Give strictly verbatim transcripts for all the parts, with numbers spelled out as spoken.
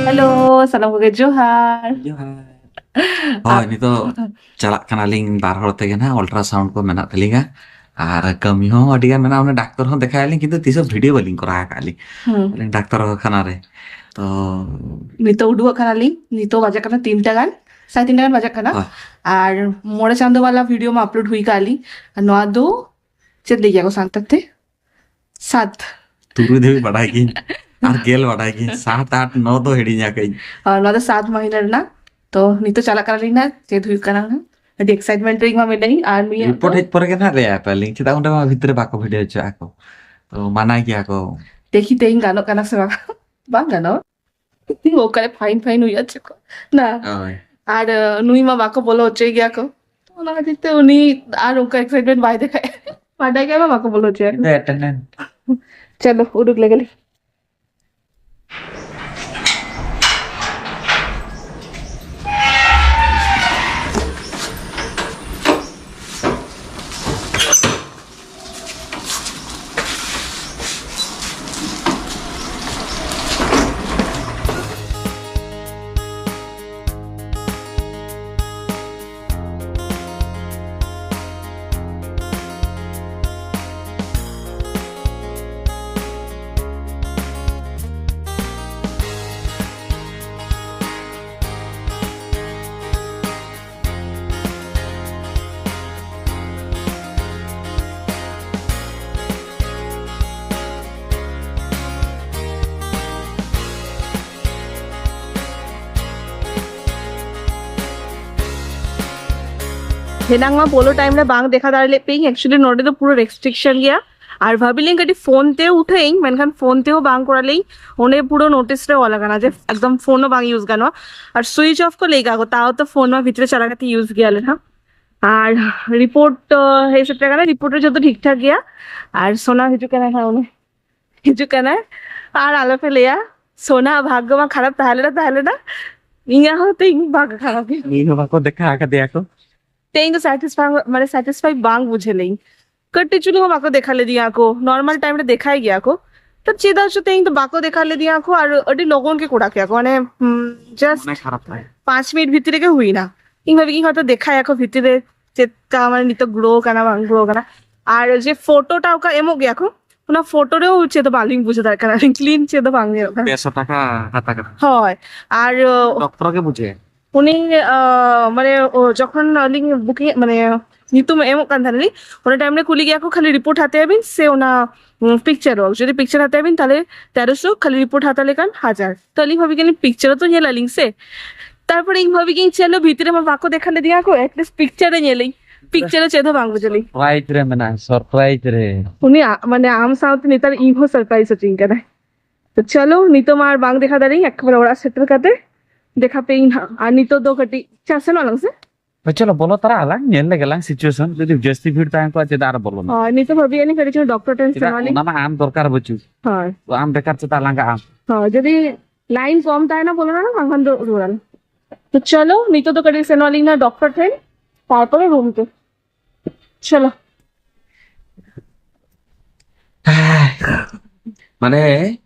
Hello, ᱥᱟᱱᱟᱢ ᱠᱚᱜᱮ ᱡᱚᱦᱟᱨ᱾ ᱡᱚᱦᱟᱨ᱾ ᱦᱳᱭ, ᱱᱤᱛᱚᱜ ᱪᱟᱞᱟᱜ ᱠᱟᱱᱟᱞᱤᱧ, ᱵᱟᱨ ᱦᱚᱲ ᱛᱮᱜᱮ ᱱᱟᱦᱟᱜ ᱚᱞᱴᱨᱟᱥᱟᱣᱩᱱᱰ ᱠᱚ ᱢᱮᱱᱟᱜ ᱛᱟᱹᱞᱤᱧᱟ᱾ ᱟᱨ ᱠᱟᱹᱢᱤ ᱦᱚᱸ ᱟᱹᱰᱤ ᱜᱟᱱ ᱢᱮᱱᱟᱜᱼᱟ, ᱚᱱᱮ ᱰᱟᱠᱛᱚᱨ ᱦᱚᱸ ᱫᱮᱠᱷᱟᱭᱟᱞᱤᱧ, ᱠᱤᱱᱛᱩ ᱛᱤᱥ ᱦᱚᱸ ᱵᱷᱤᱰᱤᱭᱳ ᱵᱟᱹᱞᱤᱧ ᱠᱚᱨᱟᱣ ᱟᱠᱟᱫ ᱞᱤᱧ᱾ ᱦᱩᱸ᱾ ᱰᱟᱠᱛᱚᱨ ᱠᱷᱟᱱᱟ ᱨᱮ᱾ ᱛᱚ ᱱᱤᱛᱚᱜ ᱩᱰᱩᱠᱚᱜ ᱠᱟᱱᱟᱞᱤᱧ, ᱱᱤᱛᱚᱜ ᱵᱟᱡᱟᱜ ᱠᱟᱱᱟ ᱛᱤᱱᱴᱟ ᱜᱟᱱ, ᱥᱟᱲᱮ ᱛᱤᱱᱴᱟ ᱜᱟᱱ ᱵᱟᱡᱟᱜ ᱠᱟᱱᱟ᱾ ᱦᱳᱭ᱾ ᱟᱨ ᱢᱚᱬᱮ ᱪᱟᱸᱫᱳ ᱵᱟᱞᱟ ᱵᱷᱤᱰᱤᱭᱳ ᱢᱟ ᱟᱯᱞᱳᱰ ᱦᱩᱭ ᱠᱟᱜᱼᱟ ᱞᱤᱧ᱾ ᱟᱨ ᱱᱚᱣᱟ ᱫᱚ ᱪᱮᱫ ᱞᱟᱹᱭ ᱜᱮᱭᱟ ᱠᱚ ᱥᱟᱱᱛᱟᱲ ᱛᱮ? ᱥᱟᱛ᱾ ᱛᱩᱨᱩᱭ ᱫᱷᱟᱹᱵᱤᱡ ᱵᱟᱰᱟᱭ ᱜᱤᱧ, ᱟᱨ ᱜᱮᱞ ᱵᱟᱰᱟᱭ ᱜᱤᱧ, ᱥᱟᱛ, ᱟᱴ, ᱱᱚ ᱫᱚ ᱦᱤᱲᱤᱧ ᱟᱠᱟᱫᱟᱹᱧ᱾ ᱟᱨ ᱱᱚᱣᱟ ᱫᱚ ᱥᱟᱛ ᱢᱟᱹᱦᱤᱱᱟᱹ ᱨᱮᱱᱟᱜ᱾ ᱛᱚ ᱱᱤᱛᱚᱜ ᱪᱟᱞᱟᱜ ᱠᱟᱱᱟᱞᱤᱧ ᱱᱟᱜ, ᱪᱮᱫ ᱦᱩᱭᱩᱜ ᱠᱟᱱᱟ ᱱᱟᱜ᱾ ᱟᱹᱰᱤ ᱮᱠᱥᱟᱭᱤᱴᱢᱮᱱᱴ ᱨᱮ ᱤᱧ ᱢᱟ ᱢᱮᱱᱟᱹᱧ, ᱟᱨ ᱱᱩᱭᱟᱜ ᱨᱤᱯᱳᱨᱴ ᱫᱚ ᱦᱮᱡ ᱯᱚᱨᱮ ᱜᱮ ᱱᱟᱜ ᱞᱟᱹᱭ ᱟᱯᱮ ᱟᱹᱞᱤᱧ, ᱪᱮᱫᱟᱜ ᱚᱸᱰᱮ ᱢᱟ ᱵᱷᱤᱛᱨᱤ ᱨᱮ ᱵᱟᱠᱚ ᱵᱷᱤᱰᱤᱭᱳ ᱦᱚᱪᱚᱣᱟᱜᱼᱟ ᱠᱚ, ᱛᱚ ᱢᱟᱱᱟ ᱜᱮᱭᱟ ᱠᱚ᱾ ᱫᱮᱠᱷᱤ ᱛᱮᱦᱮᱧ ᱜᱟᱱᱚᱜ ᱠᱟᱱᱟ ᱥᱮ ᱵᱟᱝ᱾ ᱵᱟᱝ ᱜᱟᱱᱚᱜ᱾ ᱚᱠᱟᱨᱮ ᱯᱷᱟᱭᱤᱱ ᱯᱷᱟᱭᱤᱱ ᱦᱩᱭᱩᱜᱼᱟ ᱪᱮᱫ ᱠᱚ? ᱱᱟ᱾ ᱦᱳᱭ᱾ ᱟᱨ ᱟᱹ, ᱱᱩᱭ ᱢᱟ ᱵᱟᱠᱚ ᱵᱚᱞᱚ ᱦᱚᱪᱚᱭ ᱜᱮᱭᱟ ᱠᱚ᱾ ᱛᱚ ᱚᱱᱟ ᱠᱷᱟᱹᱛᱤᱨ ᱛᱮ ᱩᱱᱤ ᱟᱨ ᱚᱱᱠᱟ ᱮᱠᱥᱟᱭᱤᱴᱢᱮᱱᱴ ᱵᱟᱭ ᱫᱮᱠᱷᱟᱭᱟ᱾ ᱵᱟᱰᱟᱭ ᱜᱮᱭᱟ ᱢᱟ ᱵᱟᱠᱚ ᱵᱚᱞᱚ ᱦᱚᱪᱚᱭᱟ᱾ ᱤᱧ ᱫᱚ ᱮᱴᱮᱱᱰᱮᱱᱴ᱾ ᱪᱚᱞᱚ, ᱩᱰᱩᱠ ᱞᱮᱜᱮ ᱞᱤᱧ᱾ ᱮᱱᱟᱝ ᱢᱟ ᱯᱳᱞᱳ ᱴᱟᱭᱤᱢ ᱨᱮ ᱵᱟᱝ ᱫᱮᱠᱷᱟᱣ ᱫᱟᱲᱮ ᱞᱮᱫ ᱯᱮᱭᱟᱹᱧ, actually ᱱᱚᱰᱮ ᱫᱚ ᱯᱩᱨᱟᱹ ᱨᱮᱥᱴᱨᱤᱠᱥᱚᱱ ᱜᱮᱭᱟ᱾ ᱟᱨ ᱵᱷᱟᱵᱤ ᱞᱤᱧ ᱠᱟᱹᱴᱤᱡ ᱯᱷᱳᱱ ᱛᱮ ᱩᱴᱷᱟᱹᱭᱟᱹᱧ, ᱢᱮᱱᱠᱷᱟᱱ ᱯᱷᱳᱱ ᱛᱮᱦᱚᱸ ᱵᱟᱝ ᱠᱚᱨᱟᱣ ᱞᱤᱧ᱾ ᱚᱸᱰᱮ ᱯᱩᱨᱟᱹ ᱱᱳᱴᱤᱥ ᱨᱮ ᱚᱞ ᱟᱠᱟᱱᱟ ᱡᱮ ᱮᱠᱫᱚᱢ ᱯᱷᱳᱱ ᱦᱚᱸ ᱵᱟᱝ ᱤᱭᱩᱡᱽ ᱜᱟᱱᱚᱜᱼᱟ᱾ ᱟᱨ ᱥᱩᱭᱤᱪ ᱚᱯᱷ ᱠᱚ ᱞᱟᱹᱭ ᱠᱟᱜ ᱠᱚ, ᱛᱟᱣ ᱛᱚ ᱯᱷᱳᱱ ᱢᱟ ᱵᱷᱤᱛᱨᱤ ᱪᱟᱞᱟᱣ ᱠᱟᱛᱮ ᱤᱭᱩᱡᱽ ᱜᱮᱭᱟᱞᱮ ᱦᱟᱸᱜ᱾ ᱟᱨ ᱨᱤᱯᱳᱨᱴ ᱛᱚ ᱦᱮᱡ ᱥᱮᱴᱮᱨ ᱟᱠᱟᱱᱟ, ᱨᱤᱯᱳᱨᱴ ᱨᱮ ᱡᱚᱛᱚ ᱴᱷᱤᱠ ᱴᱷᱟᱠ ᱜᱮᱭᱟ᱾ ᱟᱨ ᱥᱳᱱᱟ ᱦᱤᱡᱩᱜ ᱠᱟᱱᱟ ᱦᱟᱸᱜ, ᱩᱱᱤ ᱦᱤᱡᱩᱜ ᱠᱟᱱᱟᱭ᱾ ᱟᱨ ᱟᱞᱚᱯᱮ ᱞᱟᱹᱭᱟ, ᱥᱳᱱᱟ ᱵᱷᱟᱜᱽᱜᱚ ᱢᱟ ᱠᱷᱟᱨᱟᱯ ᱛᱟᱦᱮᱸ ᱞᱮᱱᱟ, ᱛᱟᱦᱮᱸ ᱞᱮᱱᱟ᱾ ᱤᱧᱟᱹᱜ ᱦᱚᱸ ᱛᱮᱦᱮᱧ ᱵᱷᱟᱜᱽᱜᱚ ᱠᱷᱟᱨᱟᱯ ᱜᱮ᱾ ᱤᱧ ᱦᱚᱸ ᱵᱟᱠᱚ ᱫᱮᱠᱷᱟ ᱟᱠᱟᱫᱮᱭᱟ ᱠᱚ᱾ ᱛᱮᱦᱮᱧ ᱫᱚ ᱥᱟᱴᱤᱥᱯᱷᱟᱭ, ᱢᱟᱱᱮ ᱥᱟᱴᱤᱥᱯᱷᱟᱭ ᱵᱟᱝ ᱵᱩᱡᱷᱟᱹᱣ ᱞᱮᱧ᱾ ᱠᱟᱹᱴᱤᱡ ᱪᱩᱞᱩᱝ ᱦᱚᱸ ᱵᱟᱠᱚ ᱫᱮᱠᱷᱟ ᱞᱮᱫᱤᱧᱟ ᱠᱚ᱾ ᱱᱚᱨᱢᱟᱞ ᱴᱟᱭᱤᱢ ᱨᱮ ᱫᱮᱠᱷᱟᱭ ᱜᱮᱭᱟ ᱠᱚ, ᱛᱚ ᱪᱮᱫᱟᱜ ᱪᱚ ᱛᱮᱦᱮᱧ ᱫᱚ ᱵᱟᱠᱚ ᱫᱮᱠᱷᱟᱣ ᱞᱮᱫᱤᱧᱟ ᱠᱚ, ᱟᱨ ᱟᱹᱰᱤ ᱞᱚᱜᱚᱱ ᱜᱮ ᱠᱚ ᱚᱲᱟᱜ ᱠᱮᱫᱟ ᱠᱚ, ᱢᱟᱱᱮ ᱡᱟᱥᱴ ᱢᱚᱱᱮ ᱠᱷᱟᱨᱟᱯ ᱛᱟᱭ᱾ ᱯᱟᱸᱪ ᱢᱤᱱᱤᱴ ᱵᱷᱤᱛᱤᱨ ᱨᱮᱜᱮ ᱦᱩᱭᱱᱟ᱾ ᱤᱧ ᱵᱷᱟᱵᱤ ᱤᱧ ᱦᱚᱭᱛᱚ ᱫᱮᱠᱷᱟᱭᱟᱠᱚ ᱵᱷᱤᱛᱤᱨ ᱨᱮ ᱪᱮᱫᱠᱟ, ᱢᱟᱱᱮ ᱱᱤᱛᱚᱜ ᱜᱨᱳ ᱠᱟᱱᱟ ᱵᱟᱝ ᱜᱨᱳ ᱠᱟᱱᱟ᱾ ᱟᱨ ᱡᱮ ᱯᱷᱳᱴᱳᱴᱟ ᱚᱠᱟ ᱮᱢᱚᱜ ᱜᱮᱭᱟ ᱠᱚ, ᱚᱱᱟ ᱯᱷᱳᱴᱳ ᱨᱮᱦᱚᱸ ᱪᱮᱫ ᱦᱚᱸ ᱵᱟᱝᱞᱤᱧ ᱵᱩᱡᱷᱟᱹᱣ ᱫᱟᱲᱮᱭᱟᱜ ᱠᱟᱱᱟ, ᱠᱞᱤᱱ ᱪᱮᱫ ᱦᱚᱸ ᱵᱟᱝ ᱧᱮᱞᱚᱜ ᱠᱟᱱᱟ᱾ ᱯᱮᱥᱚ ᱴᱟᱠᱟ ᱦᱟᱛᱟ ᱠᱟᱱᱟ᱾ ᱦᱳᱭ᱾ ᱟᱨ ᱰᱚᱠᱴᱚᱨ ᱜᱮ ᱵᱩᱡᱷᱟᱹᱣᱟ᱾ ᱩᱱᱤ ᱟᱸ, ᱢᱟᱱᱮ ᱚ, ᱡᱚᱠᱷᱚᱱ ᱟᱹᱞᱤᱧ ᱵᱩᱠᱤᱝ ᱢᱟᱱᱮ ᱧᱩᱛᱩᱢ ᱮᱢᱚᱜ ᱠᱟᱱ ᱛᱟᱦᱮᱱᱟᱞᱤᱧ, ᱚᱱᱟ ᱴᱟᱭᱤᱢ ᱨᱮ ᱠᱩᱞᱤ ᱜᱮᱭᱟ ᱠᱚ ᱠᱷᱟᱹᱞᱤ ᱨᱤᱯᱳᱨᱴ ᱦᱟᱛᱟᱭᱟᱵᱤᱱ ᱥᱮ ᱚᱱᱟ ᱯᱤᱠᱪᱟᱨ ᱚᱞ᱾ ᱡᱩᱫᱤ ᱯᱤᱠᱪᱟᱨ ᱦᱟᱛᱟᱭᱟᱵᱤᱱ ᱛᱟᱦᱚᱞᱮ ᱛᱮᱨᱚᱥᱚ, ᱠᱷᱟᱹᱞᱤ ᱨᱤᱯᱳᱨᱴ ᱦᱟᱛᱟᱣ ᱞᱮᱠᱷᱟᱱ ᱦᱟᱡᱟᱨ᱾ ᱛᱚ ᱟᱹᱞᱤᱧ ᱵᱷᱟᱵᱤ ᱜᱮᱞᱤᱧ ᱯᱤᱠᱪᱟᱨ ᱛᱚ ᱧᱮᱞ ᱟᱹᱞᱤᱧ ᱥᱮ᱾ ᱛᱟᱨᱯᱚᱨᱮ ᱤᱧ ᱵᱷᱟᱵᱤ ᱜᱤᱧ ᱪᱮᱫ ᱦᱚᱸ ᱵᱷᱤᱛᱨᱤ ᱨᱮᱢᱟ ᱵᱟᱠᱚ ᱫᱮᱠᱷᱟ ᱞᱮᱫᱤᱧᱟ ᱠᱚ, ᱮᱴᱞᱤᱥᱴ ᱯᱤᱠᱪᱟᱨ ᱨᱮ ᱧᱮᱞᱟᱹᱧ, ᱯᱤᱠᱪᱟᱨ ᱨᱮ ᱪᱮᱫ ᱦᱚᱸ ᱵᱟᱝ ᱵᱩᱡᱷᱟᱹᱣ ᱞᱤᱧ᱾ ᱥᱚᱨᱯᱨᱟᱭᱤᱡᱽ ᱨᱮ ᱢᱮᱱᱟᱜᱼᱟ, ᱥᱚᱨᱯᱨᱟᱭᱤᱡᱽ ᱨᱮ᱾ ᱩᱱᱤ ᱟ- ᱢᱟᱱᱮ ᱟᱢ ᱥᱟᱶᱛᱮ ᱱᱮᱛᱟᱨ ᱤᱧ ᱦᱚᱸ ᱥᱟᱨᱯᱨᱟᱭᱤᱡᱽ ᱦᱚᱪᱚᱧ ᱠᱟᱱᱟᱭ᱾ ᱛᱚ ᱪᱚᱞᱚ, ᱱᱤᱛᱚᱜ ᱢᱟ ᱟᱨ ᱵᱟᱝ ᱫᱮᱠᱷᱟ ᱫᱟᱲᱮᱭᱟᱹᱧ, ᱮᱠᱵᱟᱨᱮ ᱚᱲᱟᱜ ᱥᱮᱴᱮᱨ ᱠᱟᱛᱮ ᱫᱮᱠᱷᱟ ᱯᱮᱭᱟᱹᱧ ᱦᱟᱸᱜ᱾ ᱟᱨ ᱱᱤᱛᱚᱜ ᱫᱚ ᱠᱟᱹᱴᱤᱡ ᱪᱟ ᱥᱮᱱᱚᱜ ᱟᱞᱟᱝ ᱥᱮ? ᱦᱳᱭ, ᱪᱚᱞᱚ ᱵᱚᱞᱚ ᱛᱟᱨᱟ ᱟᱞᱟᱝ, ᱧᱮᱞ ᱞᱮᱜᱮ ᱞᱟᱝ ᱥᱤᱪᱩᱭᱮᱥᱚᱱ, ᱡᱩᱫᱤ ᱡᱟᱹᱥᱛᱤ ᱵᱷᱤᱲ ᱛᱟᱦᱮᱸ ᱠᱚᱜᱼᱟ ᱪᱮᱫᱟᱜ ᱟᱨ ᱵᱚᱞᱚᱱᱟ? ᱦᱳᱭ, ᱱᱤᱛᱚᱜ ᱵᱷᱟᱹᱵᱤᱭᱮᱫ ᱞᱤᱧ ᱠᱟᱹᱴᱤᱡ ᱪᱩᱞᱩᱝ ᱰᱚᱠᱴᱚᱨ ᱴᱷᱮᱱ ᱪᱮᱫᱟᱜ ᱥᱮᱱᱚᱜ ᱟᱹᱞᱤᱧ᱾ ᱚᱱᱟ ᱢᱟ ᱟᱢ ᱫᱚᱨᱠᱟᱨ ᱵᱟᱹᱪᱩᱜ, ᱦᱳᱭ᱾ ᱛᱚ ᱟᱢ ᱵᱮᱠᱟᱨ ᱪᱮᱫᱟᱜ ᱞᱟᱸᱜᱟᱜ ᱟᱢ? ᱦᱳᱭ, ᱡᱩᱫᱤ ᱞᱟᱭᱤᱱ ᱠᱚᱢ ᱛᱟᱦᱮᱱᱟ ᱵᱚᱞᱚᱱᱟ, ᱵᱟᱝᱠᱷᱟᱱ ᱫᱚ ᱨᱩᱣᱟᱹᱲ᱾ ᱛᱚ ᱪᱚᱞᱚ, ᱱᱤᱛᱚᱜ ᱫᱚ ᱠᱟᱹᱴᱤᱡ ᱥᱮᱱᱚᱜ ᱟᱹᱞᱤᱧ ᱱᱟ ᱰᱚᱠᱴᱚᱨ ᱴᱷᱮᱱ, ᱛᱟᱨᱯᱚᱨᱮ ᱨᱩᱢ ᱛᱮ᱾ ᱪᱚᱞᱚ᱾ ᱢᱟᱱᱮ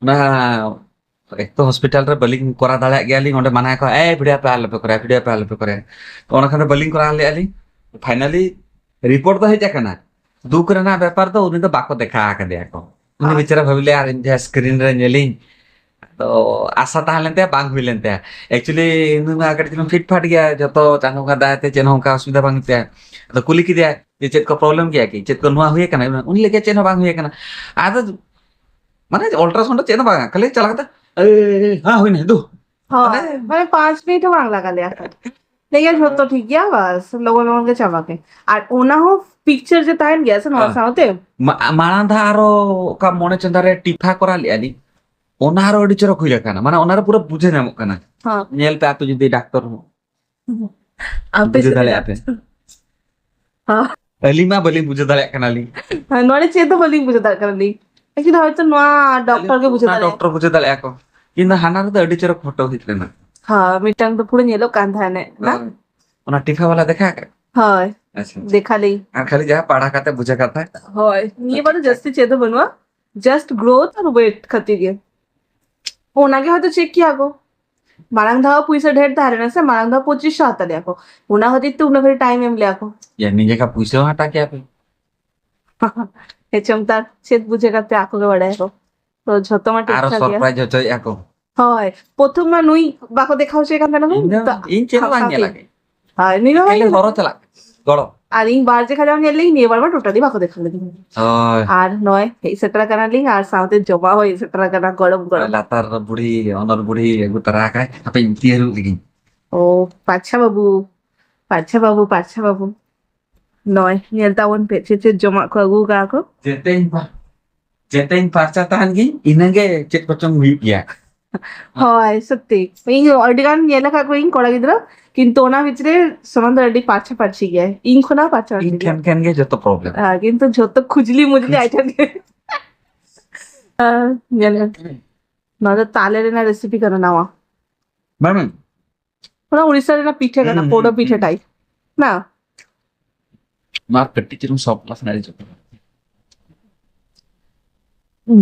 ᱚᱱᱟ ᱮᱠ ᱛᱚ ᱦᱚᱥᱯᱤᱴᱟᱞ ᱨᱮ ᱵᱟᱹᱞᱤᱧ ᱠᱚᱨᱟᱣ ᱫᱟᱲᱮᱭᱟᱜ ᱜᱮᱭᱟᱞᱤᱧ, ᱚᱸᱰᱮ ᱢᱟᱱᱟ ᱠᱚ, "ᱮᱭ ᱵᱷᱤᱲᱤᱭᱟᱯᱮ ᱟᱞᱚᱯᱮ ᱠᱚᱨᱟᱣᱟ, ᱵᱷᱤᱲᱤᱭᱟᱯᱮ ᱟᱞᱚᱯᱮ ᱠᱚᱨᱟᱣᱟ", ᱛᱚ ᱚᱱᱟ ᱠᱷᱟᱱ ᱫᱚ ᱵᱟᱹᱞᱤᱧ ᱠᱚᱨᱟᱣ ᱞᱮᱫᱼᱟ ᱞᱤᱧ᱾ ᱯᱷᱟᱭᱱᱟᱞᱤ ᱨᱤᱯᱳᱨᱴ ᱫᱚ ᱦᱮᱡ ᱟᱠᱟᱱᱟ, ᱫᱩᱠ ᱨᱮᱱᱟᱜ ᱵᱮᱯᱟᱨ ᱫᱚ ᱩᱱᱤ ᱫᱚ ᱵᱟᱠᱚ ᱫᱮᱠᱷᱟ ᱟᱠᱟᱫᱮᱭᱟ ᱠᱚ᱾ ᱩᱱᱤ ᱦᱳᱭ᱾ ᱵᱮᱪᱟᱨᱟ ᱵᱷᱟᱵᱤ ᱞᱮᱭᱟ, "ᱟᱨ ᱤᱧ ᱡᱟᱦᱟᱸ ᱥᱠᱨᱤᱱ ᱨᱮ ᱧᱮᱞᱤᱧ", ᱛᱚ ᱟᱥᱟ ᱛᱟᱦᱮᱸ ᱞᱮᱱ ᱛᱟᱭᱟ, ᱵᱟᱝ ᱦᱩᱭ ᱞᱮᱱ ᱛᱟᱭᱟ᱾ ᱮᱠᱪᱩᱭᱮᱞᱤ ᱩᱱᱤ ᱢᱟ ᱠᱟᱹᱴᱤᱡ ᱪᱩᱞᱩᱝ ᱯᱷᱤᱴ ᱯᱷᱟᱴ ᱜᱮᱭᱟ, ᱡᱚᱛᱚ ᱪᱟᱸᱫᱳ ᱵᱚᱸᱜᱟ ᱫᱟᱭᱟ ᱛᱮ ᱪᱮᱫ ᱦᱚᱸ ᱚᱱᱠᱟ ᱚᱥᱩᱵᱤᱫᱷᱟ ᱵᱟᱝ ᱦᱩᱭᱩᱜ ᱛᱟᱭᱟ᱾ ᱟᱫᱚ ᱠᱩᱞᱤ ᱠᱮᱫᱮᱭᱟ ᱡᱮ, "ᱪᱮᱫ ᱠᱚ ᱯᱨᱚᱵᱞᱮᱢ ᱜᱮᱭᱟ ᱠᱤ, ᱪᱮᱫ ᱠᱚ ᱱᱚᱣᱟ ᱦᱩᱭ ᱟᱠᱟᱱᱟ?" ᱩᱱᱤ ᱞᱟᱹᱭ ᱠᱮᱫᱟ, "ᱪᱮᱫ ᱦᱚᱸ ᱵᱟᱝ ᱦᱩᱭ ᱟᱠᱟᱱᱟ", ᱟᱫᱚ ᱢᱟᱱᱮ ᱚᱞᱴᱨᱟᱥᱟᱣᱩᱱᱰ ᱫᱚ ᱪᱮᱫ ᱦᱚᱸ ᱵᱟᱝ, ᱠᱷᱟᱹᱞᱤ ᱪᱟᱞᱟᱣ ᱠᱟᱛᱮ, "ᱮᱭ, ᱦᱮᱸ, ᱦᱩᱭᱱᱟ, ᱫᱩ", ᱦᱳᱭ, ᱢᱟᱱᱮ ᱢᱟᱱᱮ ᱯᱟᱸᱪ ᱢᱤᱱᱤᱴ ᱦᱚᱸ ᱵᱟᱝ ᱞᱟᱜᱟᱣ ᱞᱮᱭᱟ᱾ ᱞᱟᱹᱭᱟ ᱡᱷᱚᱛᱚ ᱴᱷᱤᱠ ᱜᱮᱭᱟ, ᱵᱟᱥ ᱞᱚᱜᱚᱱ ᱞᱚᱜᱚᱱ ᱜᱮ ᱪᱟᱵᱟ ᱠᱮ᱾ ᱟᱨ ᱚᱱᱟ ᱦᱚᱸ ᱯᱤᱠᱪᱟᱨ ᱡᱮ ᱛᱟᱦᱮᱱ ᱜᱮᱭᱟ ᱥᱮ ᱱᱚᱣᱟ ᱦᱮᱸ᱾ ᱥᱟᱶᱛᱮ᱾ ᱢᱟ-, ᱢᱟᱲᱟᱝ ᱫᱷᱟᱣ ᱟᱨᱚ ᱚᱠᱟ ᱢᱚᱬᱮ ᱪᱟᱸᱫᱟ ᱨᱮ ᱴᱤᱯᱷᱟ ᱠᱚᱨᱟᱣ ᱞᱮᱫᱼᱟ ᱞᱤᱧ, ᱚᱱᱟ ᱟᱨᱚ ᱟᱹᱰᱤ ᱪᱚᱨᱚᱠ ᱦᱩᱭ ᱟᱠᱟᱱᱟ, ᱢᱟᱱᱮ ᱚᱱᱟ ᱨᱮ ᱯᱩᱨᱟᱹ ᱵᱩᱡᱷᱟᱹᱣ ᱧᱟᱢᱚᱜ ᱠᱟᱱᱟ᱾ ᱦᱚᱸ᱾ ᱧᱮᱞ ᱯᱮ ᱟᱯᱮ ᱡᱩᱫᱤ ᱰᱟᱠᱛᱚᱨ ᱦᱚᱸ ᱟᱯᱮ ᱵᱩᱡᱷᱟᱹᱣ ᱥᱮᱫ ᱫᱟᱲᱮᱭᱟᱜᱼᱟ ᱯᱮ᱾ ᱰᱟᱠᱛᱚᱨ᱾ ᱦᱚᱸ᱾ ᱟᱹᱞᱤᱧ ᱢᱟ ᱵᱟᱹᱞᱤᱧ ᱵᱩᱡᱷᱟᱹᱣ ᱫᱟᱲᱮᱭᱟᱜ ᱠᱟᱱᱟᱞᱤᱧ᱾ ᱦᱮᱸ, ᱱᱚᱰᱮ ᱪᱮᱫ ᱫᱚ ᱵᱟᱹᱞᱤᱧ ᱵᱩᱡᱷᱟᱹᱣ ᱫᱟᱲᱮᱭᱟᱜ ᱠᱟᱱᱟᱞᱤᱧ᱾ ᱮᱠᱪᱩᱭᱮᱞᱤ ᱦᱚᱭᱛᱚ ᱱᱚᱣᱟ ᱰᱚᱠᱴᱚᱨ ᱜᱮ ᱵᱩᱡᱷᱟᱹᱣ ᱚᱱᱟ ᱫᱟᱲᱮᱭᱟᱜᱼᱟ᱾ ᱰᱚᱠᱴᱚᱨ ᱵᱩᱡᱷᱟᱹᱣ ᱫᱟᱲᱮᱭᱟᱜᱼᱟ ᱠᱚ, ᱠᱤᱱᱛᱩ ᱦᱟᱱᱟ ᱨᱮᱫᱚ ᱟᱹᱰᱤ ᱪᱚᱨᱚᱠ ᱯᱷᱳᱴᱳ ᱦᱮᱡ ᱞᱮᱱᱟ᱾ ᱦᱳᱭ, ᱢᱤᱫᱴᱟᱝ ᱫᱚ ᱯᱩᱨᱟᱹ ᱧᱮᱞᱚᱜ ᱠᱟᱱ ᱛᱟᱦᱮᱸᱱᱮ, ᱵᱟᱝ? ᱦᱳᱭ᱾ ᱚᱱᱟ ᱴᱤᱯᱷᱟ ᱵᱟᱞᱟ ᱫᱮᱠᱷᱟ ᱟᱠᱟᱫ? ᱦᱳᱭ, ᱟᱪᱪᱷᱟ, ᱟᱪᱪᱷᱟ᱾ ᱫᱮᱠᱷᱟᱞᱤᱧ᱾ ᱟᱨ ᱠᱷᱟᱹᱞᱤ ᱡᱟᱦᱟᱸ ᱯᱟᱲᱦᱟᱣ ᱠᱟᱛᱮ ᱵᱩᱡᱷᱟᱹᱣ ᱠᱟᱛᱷᱟ᱾ ᱦᱳᱭ, ᱱᱤᱭᱟᱹ ᱵᱟᱨ ᱫᱚ ᱡᱟᱹᱥᱛᱤ ᱪᱮᱫ ᱦᱚᱸ ᱵᱟᱹᱱᱩᱜᱼᱟ᱾ Just growth ᱟᱨ weight ᱠᱷᱟᱹᱛᱤᱨ ᱜᱮ᱾ ᱚᱱᱟᱜᱮ ᱦᱚᱭᱛᱳ check ᱠᱮᱭᱟ ᱠᱚ᱾ ᱢᱟᱲᱟᱝ ᱫᱷᱟᱣ ᱯᱩᱭᱥᱟᱹ ᱰᱷᱮᱨ ᱛᱟᱦᱮᱸ ᱞᱮᱱᱟ ᱥᱮ, ᱢᱟᱲᱟᱝ ᱫᱷᱟᱣ ᱯᱚᱸᱪᱤᱥ ᱥᱚ ᱦᱟᱛᱟᱣ ᱞᱮᱭᱟ ᱠᱚ, ᱚᱱᱟ ᱠᱷᱟᱹᱛᱤᱨ ᱛᱮ ᱩᱱᱟᱹᱜ ᱜᱷᱟᱹᱲᱤᱡ time ᱮᱢ ᱞᱮᱭᱟ ᱠᱚ᱾ ᱭᱟ, ᱱᱤᱡᱮ ᱠᱟ ᱯᱩᱭᱥᱟᱹ ᱦᱚᱸ ᱦᱟᱛᱟᱣ ᱠᱮᱭᱟ ᱯᱮ᱾ ᱦᱮᱸ ᱪᱚᱝ, ᱛᱟᱨ ᱪᱮᱫ ᱵᱩᱡᱷᱟᱹ ᱠᱟᱛᱮ ᱟᱠᱚ ᱜᱮ ᱵᱟᱲᱟᱭᱟ ᱠᱚ᱾ ᱛᱚ ᱡᱷᱚᱛᱚ ᱢᱟ ᱴᱷᱤᱠ ᱟᱨᱚ ᱴᱷᱟᱠ ᱜᱮᱭᱟ᱾ surprise ᱦᱚᱪᱚᱭᱮᱫᱼᱟ ᱠᱚ᱾ ᱦᱳᱭ, ᱯᱨᱚᱛᱷᱚᱢ ᱢᱟ ᱱᱩᱭ ᱵᱟᱠᱚ ᱫᱮᱠᱷᱟᱣ ᱦᱚᱪᱚᱭ ᱠᱟᱱ ᱛᱟᱦᱮᱱᱟ ᱱᱩᱭ᱾ ᱤᱧ ᱫᱚ ᱛᱚ ᱤᱧ ᱪᱮᱫ ᱦᱚᱸ ᱵᱟᱝ ᱦᱟᱥᱟ ᱧᱮᱞ ᱛᱮ᱾ ᱟᱠᱟᱫ᱾ ᱦᱳᱭ, ᱱᱩᱭ ᱢᱟ ᱵᱟᱭ ᱠᱷᱟᱹᱞᱤ ᱧᱮᱞ ᱦᱚᱨᱚ ᱟᱠᱟᱫ᱾ ᱪᱟᱞᱟᱜ ᱜᱚᱲᱚ᱾ ᱟᱨ ᱤᱧ ᱵᱟᱨ ᱡᱮᱠᱷᱟ ᱡᱟᱢ ᱧᱮᱞ ᱞᱤᱧ, ᱱᱤᱭᱟᱹ ᱵᱟᱨ ᱢᱟ totally ᱵᱟᱠᱚ ᱫᱮᱠᱷᱟᱣ ᱞᱮᱫᱤᱧ᱾ ᱦᱳᱭ᱾ ᱟᱨ ᱱᱚᱜᱼᱚᱭ ᱦᱮᱡ ᱥᱮᱴᱮᱨ ᱟᱠᱟᱱᱟᱞᱤᱧ ᱟᱨ ᱥᱟᱶᱛᱮ ᱡᱚᱢᱟᱜ ᱦᱚᱸ ᱦᱮᱡ ᱥᱮᱴᱮᱨ ᱟᱠᱟᱱᱟ ᱜᱚᱲᱚᱢ ᱜᱚᱲᱚᱢ᱾ ᱞᱟᱛᱟᱨ ᱵᱩᱲᱦᱤ, ᱚᱱᱚᱨ ᱵᱩᱲᱦᱤ ᱟᱹᱜᱩ ᱛᱟᱨᱟ ᱟᱠᱟᱭ, ᱦᱟᱯᱮᱧ ᱛᱤᱭᱟᱹᱨᱩᱜ ᱞᱮᱜᱤᱧ᱾ ᱳ, ᱯᱟᱨᱪᱷᱟ ᱵᱟᱹᱵᱩ, ᱯᱟᱨᱪᱷᱟ ᱵᱟᱹᱵᱩ, ᱯᱟᱨᱪᱷᱟ ᱵᱟᱹᱵᱩ᱾ ᱱᱚᱜᱼᱚᱭ ᱧᱮᱞ ᱛᱟᱵᱚᱱ ᱯᱮ ᱪᱮᱫ ᱪᱮᱫ ᱡᱚᱢᱟᱜ ᱠᱚ ᱟᱹᱜᱩ ᱟᱠᱟᱫᱟ ᱠᱚ᱾ ᱡᱮᱛᱮᱧ ᱯᱟ- ᱡᱮᱛᱮᱧ ᱯᱟᱨᱪᱟ ᱛᱟᱦᱮᱱ ᱜᱤᱧ, ᱤᱱᱟᱹᱜᱮ ᱪᱮᱫ ᱠᱚᱪᱚᱝ ᱦᱩᱭᱩᱜ ᱜᱮᱭᱟ᱾ ᱦᱳᱭ, ᱥᱚᱛᱛᱤ᱾ ᱤᱧ ᱟᱹᱰᱤ ᱜᱟᱱ ᱧᱮᱞ ᱟᱠᱟᱫ ᱠᱚᱣᱟᱧ ᱠᱚᱲᱟ ᱜᱤᱫᱽᱨᱟᱹ, ᱠᱤᱱᱛᱩ ᱚᱱᱟ ᱵᱷᱤᱛᱨᱤ ᱥᱚᱱᱚᱱ ᱫᱚ ᱟᱹᱰᱤ ᱯᱟᱨᱪᱷᱟ ᱯᱟᱨᱪᱷᱤ ᱜᱮᱭᱟᱭ᱾ ᱤᱧ ᱠᱷᱚᱱᱟᱜ ᱯᱟᱨᱪᱷᱟ ᱯᱟᱨᱪᱷᱤ ᱤᱧ ᱜᱮᱭᱟᱭ᱾ ᱴᱷᱮᱱ ᱴᱷᱮᱱ ᱜᱮ ᱡᱚᱛᱚ problem᱾ ᱦᱮᱸ, ᱠᱤᱱᱛᱩ ᱡᱷᱚᱛᱚ ᱠᱷᱩᱡᱽᱞᱤ ᱢᱩᱡᱽᱞᱤ ᱟᱡ ᱴᱷᱮᱱ ᱜᱮ᱾ ᱦᱮᱸ, ᱧᱮᱞ ᱢᱮ᱾ ᱱᱚᱣᱟ ᱫᱚ ᱛᱟᱞᱮ ᱨᱮᱱᱟᱜ recipe ᱠᱟᱱᱟ ᱱᱟᱣᱟ᱾ ᱵᱟᱝ, ᱵᱟᱝ᱾ ᱚᱱᱟ ᱩᱲᱤᱥᱥᱟ ᱨᱮᱱᱟᱜ ᱯᱤᱴᱷᱟᱹ ᱠᱟᱱᱟ, ᱦᱩᱸ, ᱯᱳᱲᱳ ᱦᱩᱸ, ᱯᱤᱴᱷᱟᱹ ᱦᱩᱸ᱾ Type᱾ ᱱᱟ? ᱱᱚᱣᱟ ᱠᱟᱹᱴᱤᱡ ᱪᱩᱞᱩᱝ soft ᱞᱮᱠᱷᱟᱱ ᱟᱹᱰᱤ ᱡᱩᱛ᱾